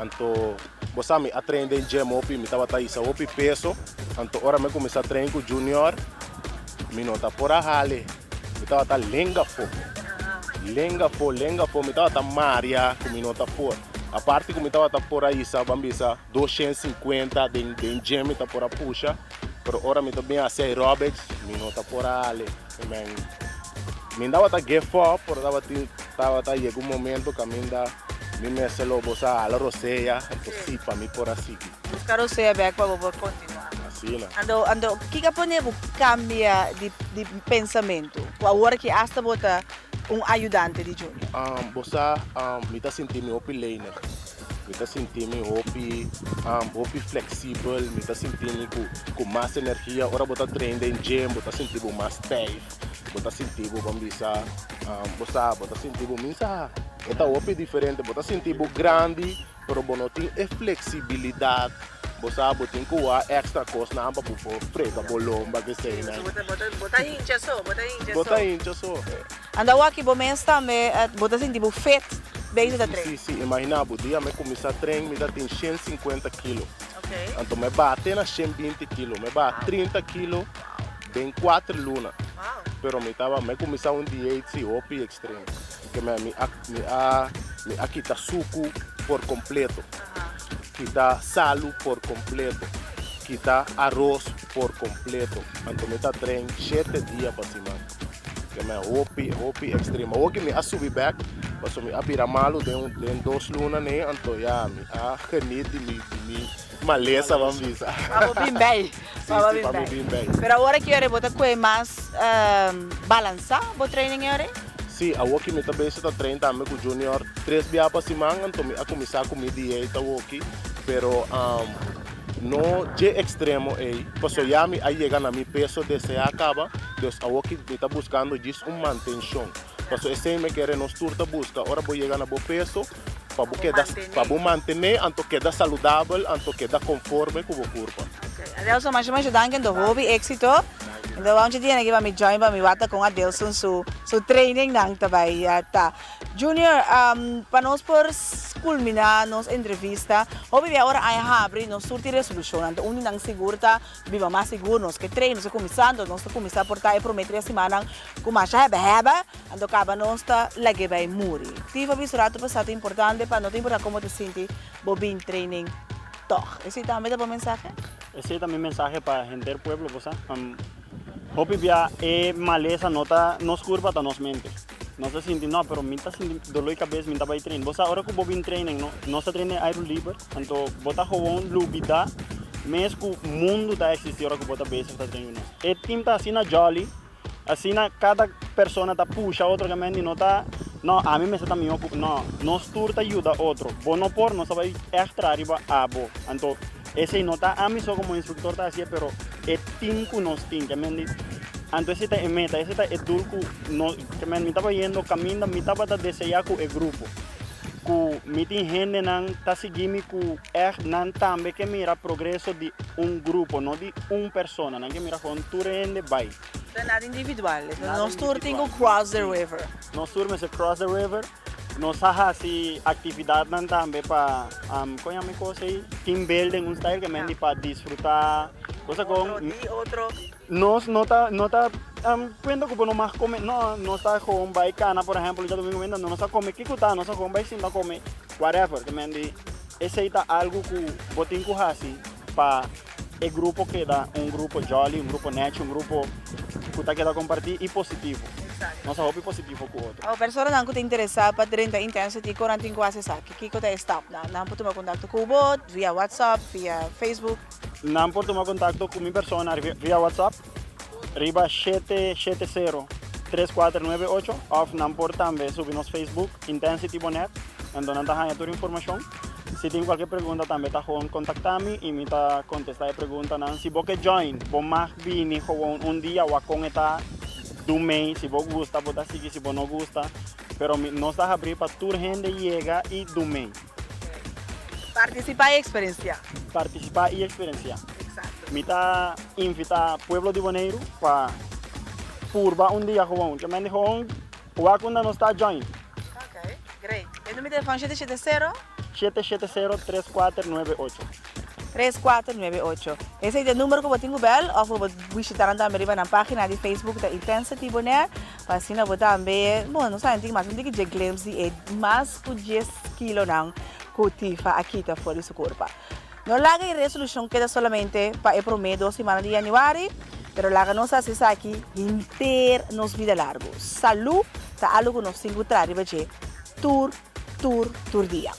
Anto bo sa mi a train den gym hopi, mi tabata hisa hopi peso. Anto ora mi a cuminsa train cu Junior, mi no ta por a hale. Mi tabata lenga afó. Lenga afó, lenga afó. Mi tabata maria ku mi no ta por. Aparte ku mi tabata por a hisa, ban bisa, 250 den den gym mi ta por a pusha. Pero ora mi ta bin hasi aerobics, mi no ta por a hale. I men, mi tabata give up, pero tabatin, tabata yega un momento kaminda mi mester lo bo sa hala rosea, anto si pa mi por a sigui. Buska rosea bek pa bo por kontinuá. Asina. Anto, anto kiko a pone bo kambia di di pensamentu? Ku awor aki asta bo ta un ayudante di Junior. Bo sa, mi ta sinti mi hopi lenig. Mi ta sinti mi hopi, hopi fleksibel, mi ta sinti mi ku ku mas energia. Ora bo ta train den gym, bo ta sinti bo mas stijf, bo ta sinti bo, ban bisa, bo sa, bo ta sinti bo minsa. E ta hopi diferente, bo ta sinti bo grandi. Pero bo no tin e flexibilidad, bo sa bo tin cu wak extra cosnan pa bo por frega bo lomba keseynan. Bo ta hincha so, bo ta hincha so. Bo ta hincha so. Anda wak bo mes tambe bo ta sinti bo fit bezig ta train. Si, si, imagina bo dia mi cuminsa train mi ta tin 150 kilo. Anto mi a baha te na 120 kilo, mi a baha 30 kilo den kuater luna. Pero mi taba, mi a kuminsá un dieet si hopi ekstremo. Ke mi mi a mi a mi a kita suku por kompleto, kita salu por kompleto, kita aros por kompleto. Anto mi ta train shete dia pa siman. Ke mi hopi hopi ekstremo. Awor ke mi a subi bek pasobra mi a bira malu den un den dos luna nei anto ya mi a geniet di mi di mi malesa ban bisa. Pa bo bin bei. Si si pa mi bin bei. Pero awor aki ora bo ta koe mas balansa bo training e ora? Si, awor ki mi ta bezig ta train tambe ku Junior tres bia pa siman anto mi a kuminsá ku mi dieta awoki pero no dje ekstremo ei pasobra ya mi a yega na mi peso deseá kaba dus awoki mi ta buskando djis un mantenshon pasobra esei mi kere nos tur ta buska ora bo yega na bo peso pa bo keda pa bo mantené anto keda saludabel anto keda konforme ku bo kurpa. Adelson masha masha danki anto hopi éxito. Anto wou un dia aki pa mi join pa mi wak kon Adelson su su training nan ta bai ta. Junior pa nos por culmina nos entrevista hopi bia ora aña habri nos tur tin resolucion anto un di nan sigur ta biba mas sigur nos ke train nos ta cuminsa anto nos ta cuminsa por ta e prome tres simannan cu masha hebe hebe anto caba nos ta lag'e bai muri. Tifa bisa rato pasa ta importante pa no ta importa como ta sinti bo bin training tog. Esey tambe ta bo mensahe? Esey ta mi mensahe pa henter pueblo bo sa. Hopi bia e malesa no ta nos curpa ta nos mente. Nos ta sinti no pero mi ta sinti dolor di cabes mi ta bay train. Bo sa ora cu bo bin training no nos ta train den aire liber anto bo ta gewoon lubida mes cu mundo ta existi ora cu bo ta bezig ta train cu nos. E team ta asina jolly Asina kada persona ta pusha otro kaminda i no ta, No, ami mester ta mihó ku. No, nos tur ta yuda otro. Bo no por, nos ta bai ègt traha riba abo. Anto, esei no ta ami so komo instruktor ta hasié, pero e tim ku nos tin, kaminda di. Anto esei ta e meta, esei ta e doel ku nos, kaminda mi tabata yendo kaminda mi tabata deseá ku e grupo. Ku mi tin hendenan ta sigui mi ku ègt nan tambe ke mira progreso di un grupo, no di un persona. Nan ke mira kon tur hende bai. Ta nada individual. Nos tur tin ku cross the river. Nos tur mester cross the river. Nos a hasi aktividatnan tambe pa, kon yama e kos ei? Team building, un style ke men di pa disfrutá. Cosa kon. Otro di otro. Nos no ta no ta cuenta cu bo no mag come, no, nos ta gewoon bay cana por ehempel djadomingo menda no nos ta come kico ta, nos ta gewoon bay sinta come whatever, ke men di esey ta algo cu bo tin cu haci pa e grupo keda un grupo jolly, un grupo nechi, un grupo cu ta keda comparti y positivo. Nos ta hopi positivo cu otro. Awor personanan cu ta interesa pa drenta Intensity con nan tin cu haci esaki? Kico ta e stapnan? Nan por tuma contacto cu bo via WhatsApp, via Facebook? Nan por tuma kontakto ku mi persona via WhatsApp riba 770 3498 òf nan por tambe subi nos Facebook Intensity Bonaire anto nan ta haña tur informashon. Si tin kualke pregunta tambe ta gewoon kontaktá mi i mi ta kontestá e preguntanan. Si bo ke join bo mag bini gewoon un dia wak kon e ta dumei si bo gusta bo ta sigui si bo no gusta pero mi nos ta habrí pa tur hende yega i dumei. Partisipá i eksperensiá. Partisipá i eksperensiá. Mi ta invitá pueblo di Boneiru pa purba un dia gewoon. Ke men di gewoon wak unda nos ta join. Ok, great. E numero di telefòn 770. 770 3498. 3498. Esei ta e numero ku bo tin ku bèl òf bo por bishita nan tambe riba nan página di Facebook ta Intensity Bonaire. Pa asina bo tambe, bon, nos tambe tin mas un tiki dje glimpse di e mas ku djes kilonan ku Tifa a kita for di su kurpa. No laga e resolushon keda solamente pa e promé dos simana di yanüari, pero laga nos hasi esaki henter nos bida largu. Salú ta algu ku nos tin ku traha riba dje tur, tur, tur dia.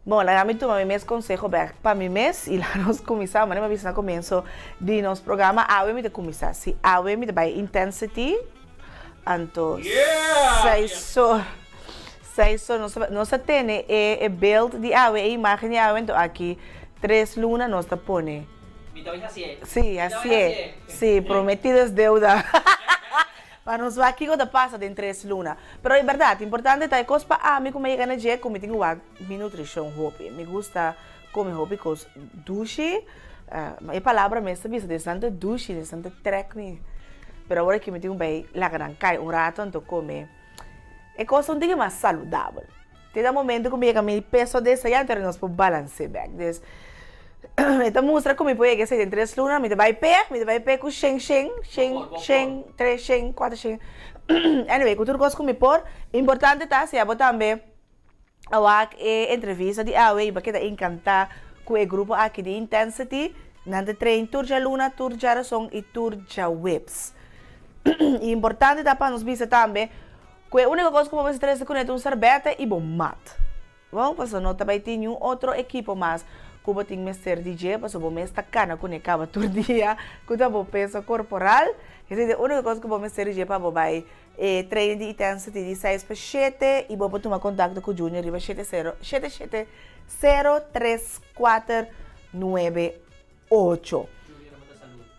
Bon, laga mi tuma mi mes konseho bèk pa mi mes i laga nos kuminsá. Manera mi a bisa na komienso di nos programa, awe mi ta kuminsá. Si awe mi ta bai Intensity, anto seis or, seis or nos ta nos ta tene e e beeld di awe, e imagen di awe, anto aki tres luna nos ta pone. Mi ta bai hasié. Sí, hasié. Sí, prometido es deuda. Pa nos wak kiko ta pasa den tres luna. Pero e bèrdat, importante ta e kos pa ami ku mi a yega na dje ku mi tin ku wak mi nutrishon hopi. Mi gusta kome hopi kos dushi. E palabra mes ta bisa desnan ta dushi, desnan ta trèk mi. Pero awor aki mi tin ku bai laga nan kai un rato anto kome e kos un tiki mas saludabel. Te na momento ku mi yega mi peso desayá, anto nos por balans'é bèk. Dus, e ta mustra ku mi por yega esei den tres luna, mi ta bai p'e, mi ta bai p'e ku shen shen, shen, shen, tres shen, kuater shen. Anyway, ku tur kos ku mi por. Importante ta si abo tambe a wak e entrevista di awe i bo a keda enkantá ku e grupo aki di Intensity. Nan ta train tur djaluna, tur djarason i tur djaweps. I importante ta pa nos bisa tambe Ku e úniko kos ku bo mester trese kuné ta un sèrbètè i bo mat. Bon, pasobra no ta bai tin niun otro ekipo mas ku bo tin mester di dje, pasobra bo mes ta kana kuné kaba tur dia ku ta bo peso korporal. Esei ta e úniko kos ku bo mester di dje pa bo bai e training di Intensity di seis pa shete i bo por tuma kontakto ku Junior riba shete sero, shete shete, sero, tres, kuater, nuebe, ocho.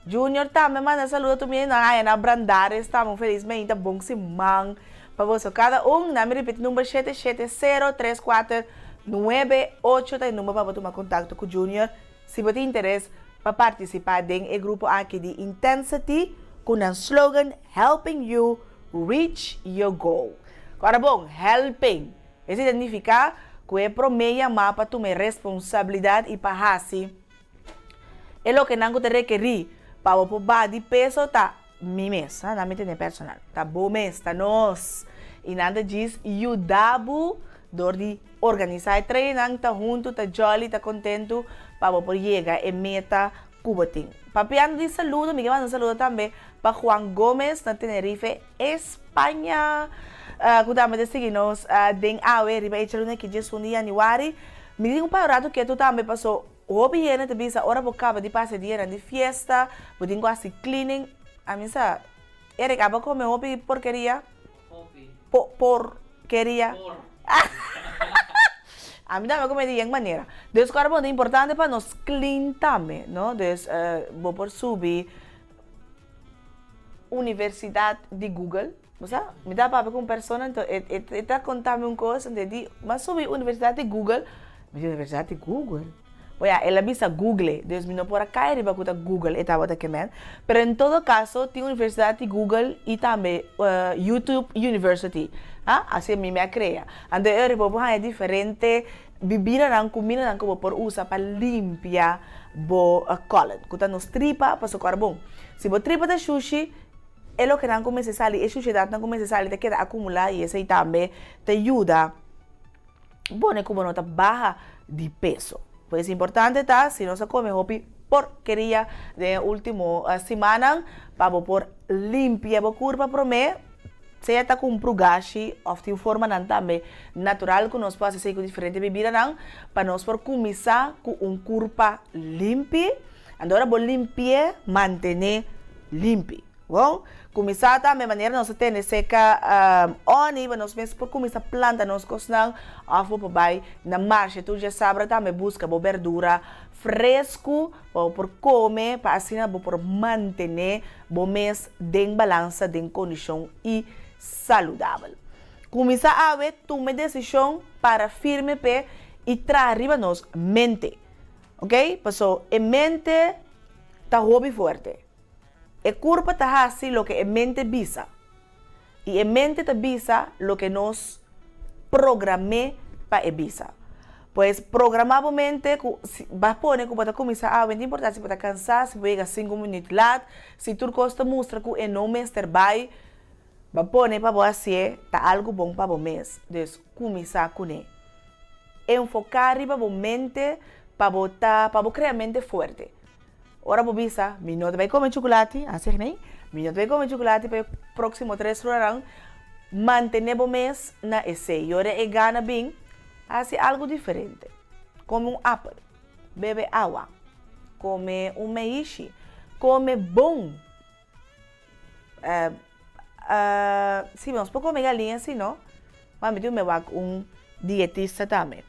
Junior tambe manda saludo tur mi nan aya na Brandaris tambe un felis meinta bon siman pa boso kada un nan mi ripiti number shete shete sero tres kuater nuebe ocho ta e number pa bo tuma kontakto ku Junior si bo tin interes pa partisipa den e grupo aki di Intensity ku nan slogan helping you reach your goal Ora bon helping esei ta nifiká ku e promé yamá pa tuma e responsabilidat i pa hasi E lokenan ku ta rekerí pa bo por baha di peso ta mi mes, ha, nan mi tene personal, ta bo mes, ta nos. I nan ta djis yuda bo dor di organisá e trainnan, ta huntu, ta jolly, ta kontentu pa bo por yega e meta ku bo tin. Papiando di saludo, mi ke manda un saludo tambe pa Juan Gomez na Tenerife, España, ku tambe ta sigui nos den awe riba e djaluna ki 11 di yanüari. Mi tin un par rato ketu tambe paso Hopi hende ta bisa ora bo kaba di pasa e dianan di fiesta, bo tin ku hasi cleaning. A mi sa, Eric, abo kome hopi porkeria? Hopi. Po, porkeria. Por. A mi tambe kome di yen manera. Dus ku ora bo ta importante pa nos clean tambe, no? Dus bo por subi universidad di Google. Bo sa, mi ta papia ku un persona, anto e e ta konta mi un kos, anto e di, mi a subi universidat di Google, mi di universidat di Google? Bo ya, el a bisa Google, dus mi no por a kai riba ku ta Google e tabata ke men, pero en todo kaso tin universidat di Google i tambe YouTube University, ah, asi mi mi a krea. Anto e ora bo por haña diferente bibidanan, kumindanan ku bo por usa pa limpia bo colon, ku ta nos tripa, pasobra bon, si bo tripa ta shushi, E lokenan ku mester sali, e shushedatnan ku mester sali ta keda akumulá i esei tambe ta yuda pone ku bo no ta baha di peso. Pues importante ta si nos a kome hopi porkeria den e último simannan pa bo por limpia bo kurpa promé, sea ta ku un prugashi òf tin formanan tambe natural ku nos por hasi esei ku diferente bibidanan pa nos por kuminsá ku un kurpa limpi. Anto ora bo limpi'é, mantené limpi. Bon, kuminsá tambe manera nos ta tene seka òni, pa nos mes por kuminsá planta nos kosnan òf bo por bai na marshe tur djasabra tambe buska bo bèrdura fresku pa bo por kome pa asina bo por mantené bo mes den balansa, den kondishon i saludabel. Kuminsá awe tuma e desishon para firme p'e i traha riba nos mente. Ok, paso e mente ta hopi fuerte. E kurpa ta hasi loke e mente bisa. I e mente ta bisa loke nos program'é pa e bisa. Pues programá bo mente ku si ba pone ku bo ta kuminsá awe, no ta importá si bo ta kansá, si bo yega sinku minüt lat, si tur kos ta mustra ku e no mester bai, ba pone pa bo hasié ta algu bon pa bo mes. Dus kuminsá kuné. Enfoká riba bo mente pa bo ta, pa bo krea mente fuerte. Ora bo bisa, mi no ta bai kome chukulati, a seg nei, mi no ta bai kome chukulati pa e próksimo tres lunanan, mantené bo mes na esei. I ora e gana bin, hasi algu diferente. Kome un apel, bebe awa, kome un meishi, kome bon. Si nos por come galiña si no, ma mi tin me wak un dietista tambe.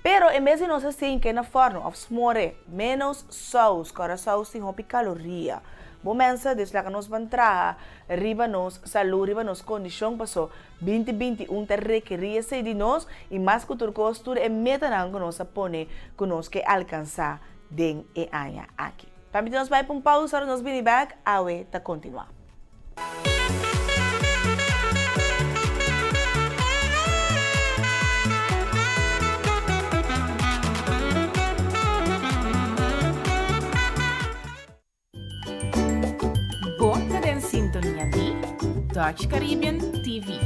Pero en bes di nos a sinke na forno of smore, menos saus, kora saus tin hopi caloria. Bo mensa dus laga nos ban traha riba nos salud, riba nos condicion paso 2021 ta rekeri esey di nos y mas cu tur cos tur e metanan cu nos a pone cu nos ke alcansa den e aña aki. Pamiti nos bai pa un pausa ora nos bini bek awe ta kontinuá. Dutch Caribbean TV.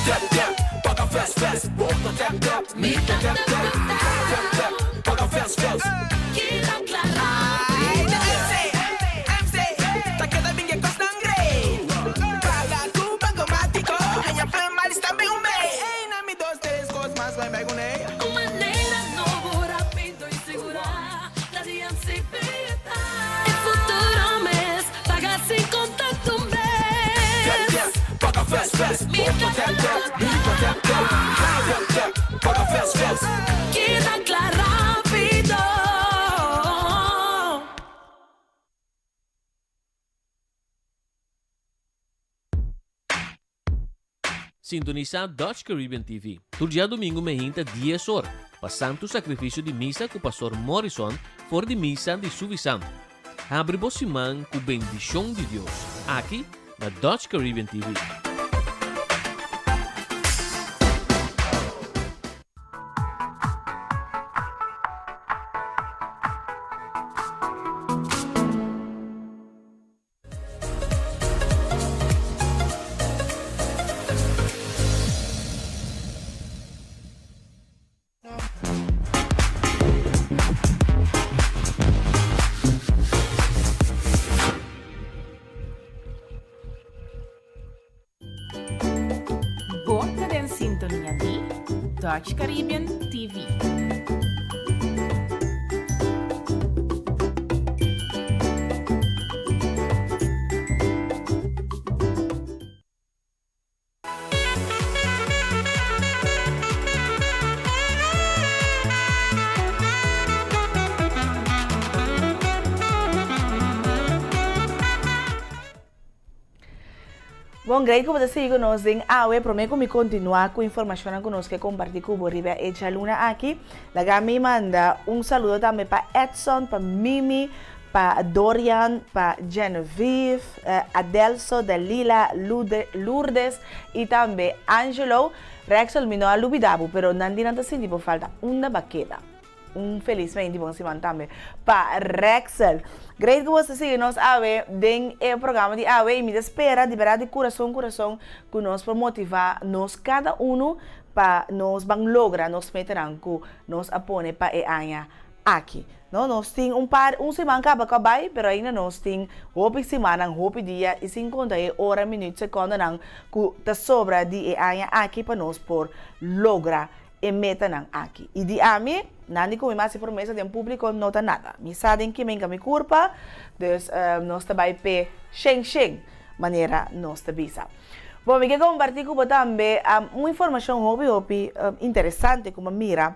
Tap tap, paga fast fast, bo ta tap tap, mi ta tap tap, tap tap, paga fast fast. Keda kla rápido. MC, MC, ta keda bin e kosnan great. Paga ku Bankomatiko, haña plan malis tambe un bei. Ey, na mi dos tres kos mas bai bai kuné. Un manera nobo, rápido i sigurá, ta di MCB ta. E futuro mes, paga sin kontakto mes. Tap tap, paga fast fast, bo ta tap tap, mi ta tap tap, tap tap, paga fast fast. Keda kla rápido. Sintonisá Dutch Caribbean TV tur djadumingu meinta dies or pa Santu Sakrifisio di Misa ku Pastor Morrison for di Misa di Suvisantu. Habri bo siman ku bendishon di Dios aki na Dutch Caribbean TV. Bo ta den sintonia di Dutch Caribbean TV. Bon, Grey ku bo ta sigui ku nos den awe. Promé ku mi kontinuá ku informashonnan ku nos ke kompartí ku bo riba e djaluna aki, laga mi manda un saludo tambe pa Edson, pa Mimi, pa Dorian, pa Genevieve, Adelso, Dalila, Lourdes i tambe Angelo. Rexel, mi no a lubidá bo, pero nan di nan ta sinti bo falta. Unda bo a keda? Un felis meinti bon siman tambe pa Rexel. Great ku boso sigui nos awe den e programa di awe i mi ta spera di berdad di kurason kurason ku nos por motiva nos kada unu pa nos ban logra nos metanan ku nos a pone pa e aña aki. No, nos tin un par un siman kaba ku a bai pero ainda nos tin hopi simannan hopi dia i sin konta e ora minüt sekondonan ku ta sobra di e aña aki pa nos por logra e metanan aki. I di ami, nan di ku mi masi promesa den públiko no ta nada. Mi sa den kimenka mi kurpa, dus nos ta bai p'e shen shen, manera nos ta bisa. Bon, mi ke kompartí ku bo tambe un informashon hopi hopi interesante ku mi a mira.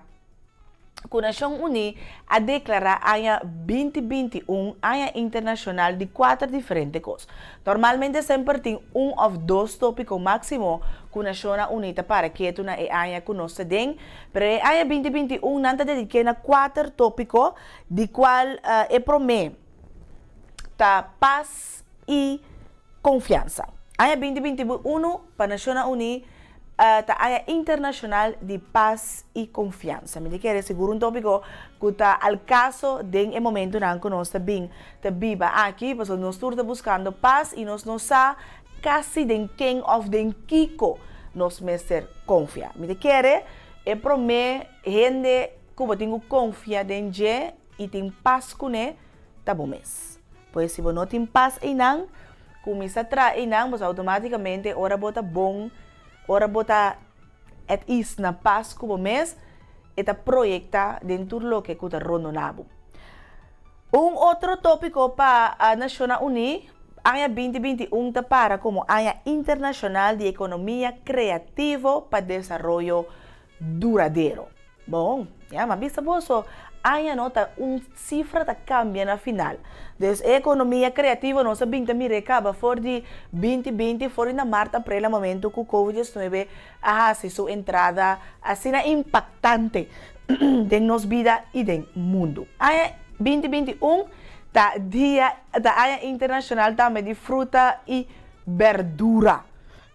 Ku Nashon Uní a deklará aña 2021 aña internashonal di kuater diferente kos. Normalmente semper tin un òf dos tópiko máksimo ku Nashonnan Uní ta para ketu na e aña ku nos ta den, pero e aña 2021 nan ta dedik'é na kuater tópiko, di kual e promé ta pas i konfiansa. Aña 2021 pa Nashonnan Uní. Ta aña internashonal di pas i konfiansa. Mi ta kere sigur un tópiko ku ta al kaso den e momentunan ku nos ta bin ta biba aki, pasobra nos tur ta buskando pas i nos no sa kasi den ken òf den kiko nos mester konfia. Mi ta kere e promé hende ku bo tin ku konfia den dje i tin pas kuné ta bo mes. Pues si bo no tin pas einan, kuminsá traha einan, pues outomátikamente ora bo ta bon, ora bo ta at ease, na pas ku bo mes, e ta proyektá den tur loke ku ta rondoná bo. Un otro tópiko pa Nashonnan Uní, aña 2021 ta para komo Aña Internashonal di Ekonomia Kreativo pa Desaroyo Duradero. Bon, ya, m'a bisa boso, aña no ta un sifra ta kambia na final. Dus e ekonomia kreativo nos a bin ta mir'é kaba for di 2020, for di na mart, aprel na momento ku covid 19 a hasi su entrada asina impaktante den nos bida i den mundu. Aña 2021 ta dia ta aña internashonal tambe di fruta i berdura.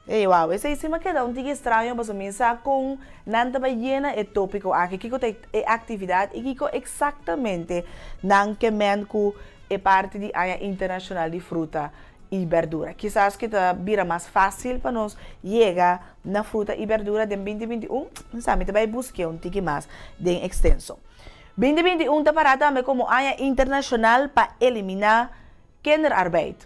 Ey wow, esey si mi a keda un tiki straño pasobra mi sa con nan ta bay yena e topico aki, kico ta e actividad y kico exactamente nan ke men cu e parti di Aña Internacional di Fruta y Berdura. Kisas cu ta bira mas facil pa nos yega na fruta y berdura den 2021, mi sa, mi ta bay busque un tiki mas den extenso. 2021 ta para tambe como Aña Internacional pa Elimina Kinderarbeid,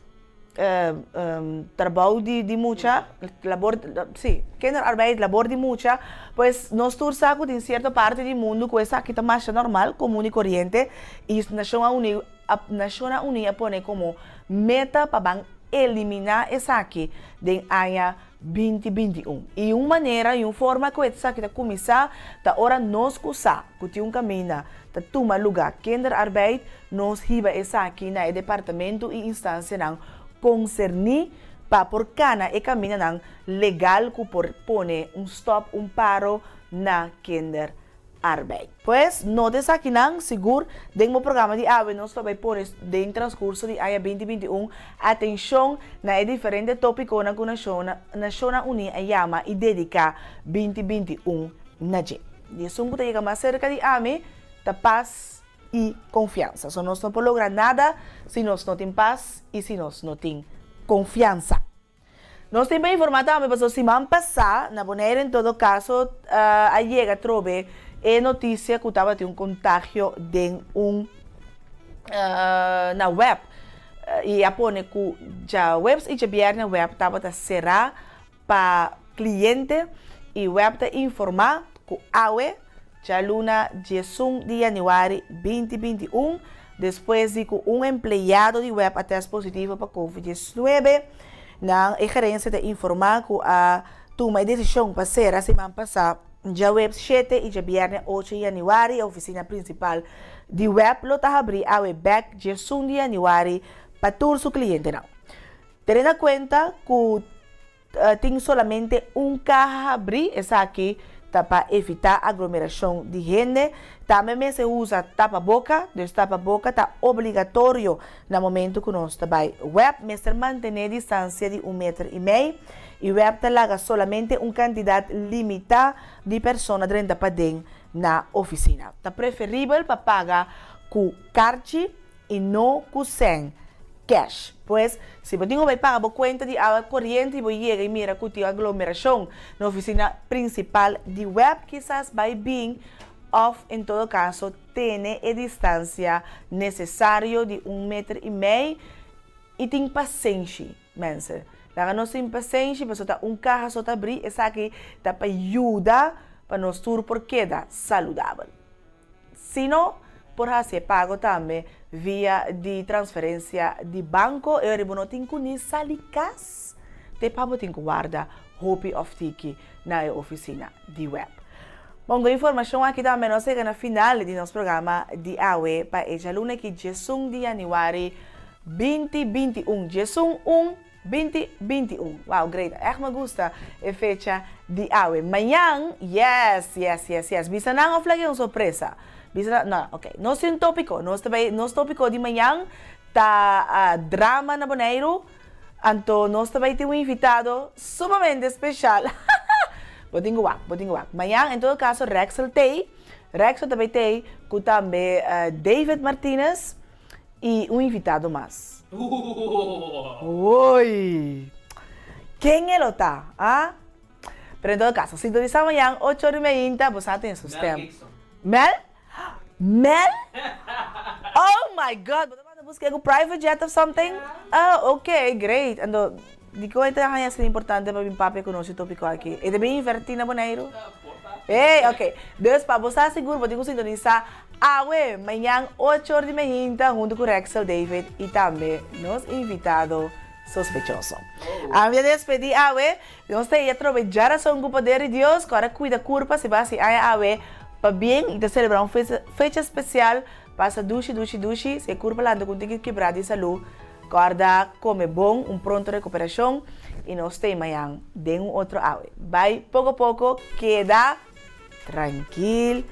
trabou di mucha, labor, si, kinderarbeid, labor di mucha, pues nos tur sa ku tin sierto parti di mundu ku esaki ta masha normal, komun i koriente, i Nashonnan Uní, Nashonnan Uní a pone komo meta pa ban eliminá esaki den aña 2021. I un manera i un forma ku esaki ta kuminsá ta ora nos ku sa ku tin un kaminda ta tuma lugá kinderarbeid, nos hiba esaki na e departamento i instansianan konserní pa por kana e kamindanan legal ku por pone un stòp, un paro na kinderarbeid. Pues, nota esakinan sigur den bo programa di awe nos lo bai pone den transkurso di aña 2021 atenshon na e diferente tópikonan ku Nashonnan Uní a yama i dediká 2021 na dje. Di esun ku ta yega mas serka di ami ta pas i konfiansa. So nos no por logra nada si nos no tin pas i si nos no tin konfiansa. Nos tin pa informá tambe pasobra siman pasá na Bonaire en todo kaso a yega atrobe e notisia ku tabatin un kontagio den un na web i a pone ku djaweps i djabièrnè web tabata será pa kliente i web ta informá ku awe djaluna 11 di yanüari 2021 despues di ku un empleado di web a tèst positivo pa covid 19, nan e gerensia ta informá ku a tuma e desishon pa sera siman pasá djaweps shete i djabièrnè ocho di yanüari. E ofisina prinsipal di web lo ta habrí awe bèk 11 di yanüari pa tur su klientenan. Tene na kuenta ku tin solamente un kaha habrí, esaki ta pa evitá aglomerashon di hende. Tambe mester usa tapaboka, dus tapaboka ta obligatorio na momentu ku nos ta bai web. Mester mantené distansia di un meter i mei i web ta laga solamente un kantidat limitá di persona drenta paden na ofisina. Ta preferibel pa paga ku karchi i no ku sèn cash. Pues, si bo tin ku bai paga bo kuenta di awa koriente i bo yega i mira ku tin aglomerashon na ofisina prinsipal di web, kisas bai bin òf en todo kaso tene e distansia nesesario di un meter i mei i tin pasenshi. Mensen, laga nos tin pasenshi pasobra ta un kaha so ta abrí, esaki ta pa yuda pa nos tur por keda saludabel. Si no, por hasi e pago tambe via di transferensia di banko. E ora bo no tin ku ni sali kas te pa bo tin ku warda hopi òf tiki na e ofisina di web. Bon, ku e informashon aki tambe nos yega na final di nos programa di awe pa e djaluna ki 11 di yanüari 2021, 11 un. 2021. Wow, great. Echt me gusta e fecha di awe. Mañan, yes, yes, yes, yes. Bisa nan of laga un sorpresa? Bisa nan, no, ok. Nos tin un tópiko. Nos ta bai, nos tópiko di mañan ta ah, drama na Boneiru. Anto nos ta bai tin un invitado sumamente special. Bo tin ku wak, bo tin ku wak. Mañan en todo kaso Rexel t'ei, Rexel ta bay t'ei ku tambe David Martinez i un invitado mas. Oy! Ken e lo ta, ah? Pero en todo caso, sintonisa mañan ocho ora y meinta, bo sa tin su stem. Mel? Mel? Oh my God! Bo ta manda busca cu private jet of something? Oh, ok, great. Anto, dikon e ta haña asina importante pa bin papia cu nos e topico aki? E ta bin inverti na Boneiru? Hey, ok. Dus pa bo sa sigur, bo tin cu sintonisa awe, mañan ocho ora di meinta, hunto cu Rexel David y tambe nos invitado sospechoso. Ami ta despedí awe. Nos ta ei atrobe djarason ku poder di Dios ku ora kuida kurpa si bo hasi aña awe pabien i ta selebrá un fecha spesial pasa dushi dushi dushi si e kurpa lanta ku un tiki kibrá di salú kòrda kome bon un pronto rekuperashon i nos ta ei mañan den un otro awe bai poko poko keda trankil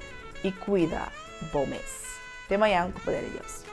i kuida bo mes te mañan ku poder di Dios.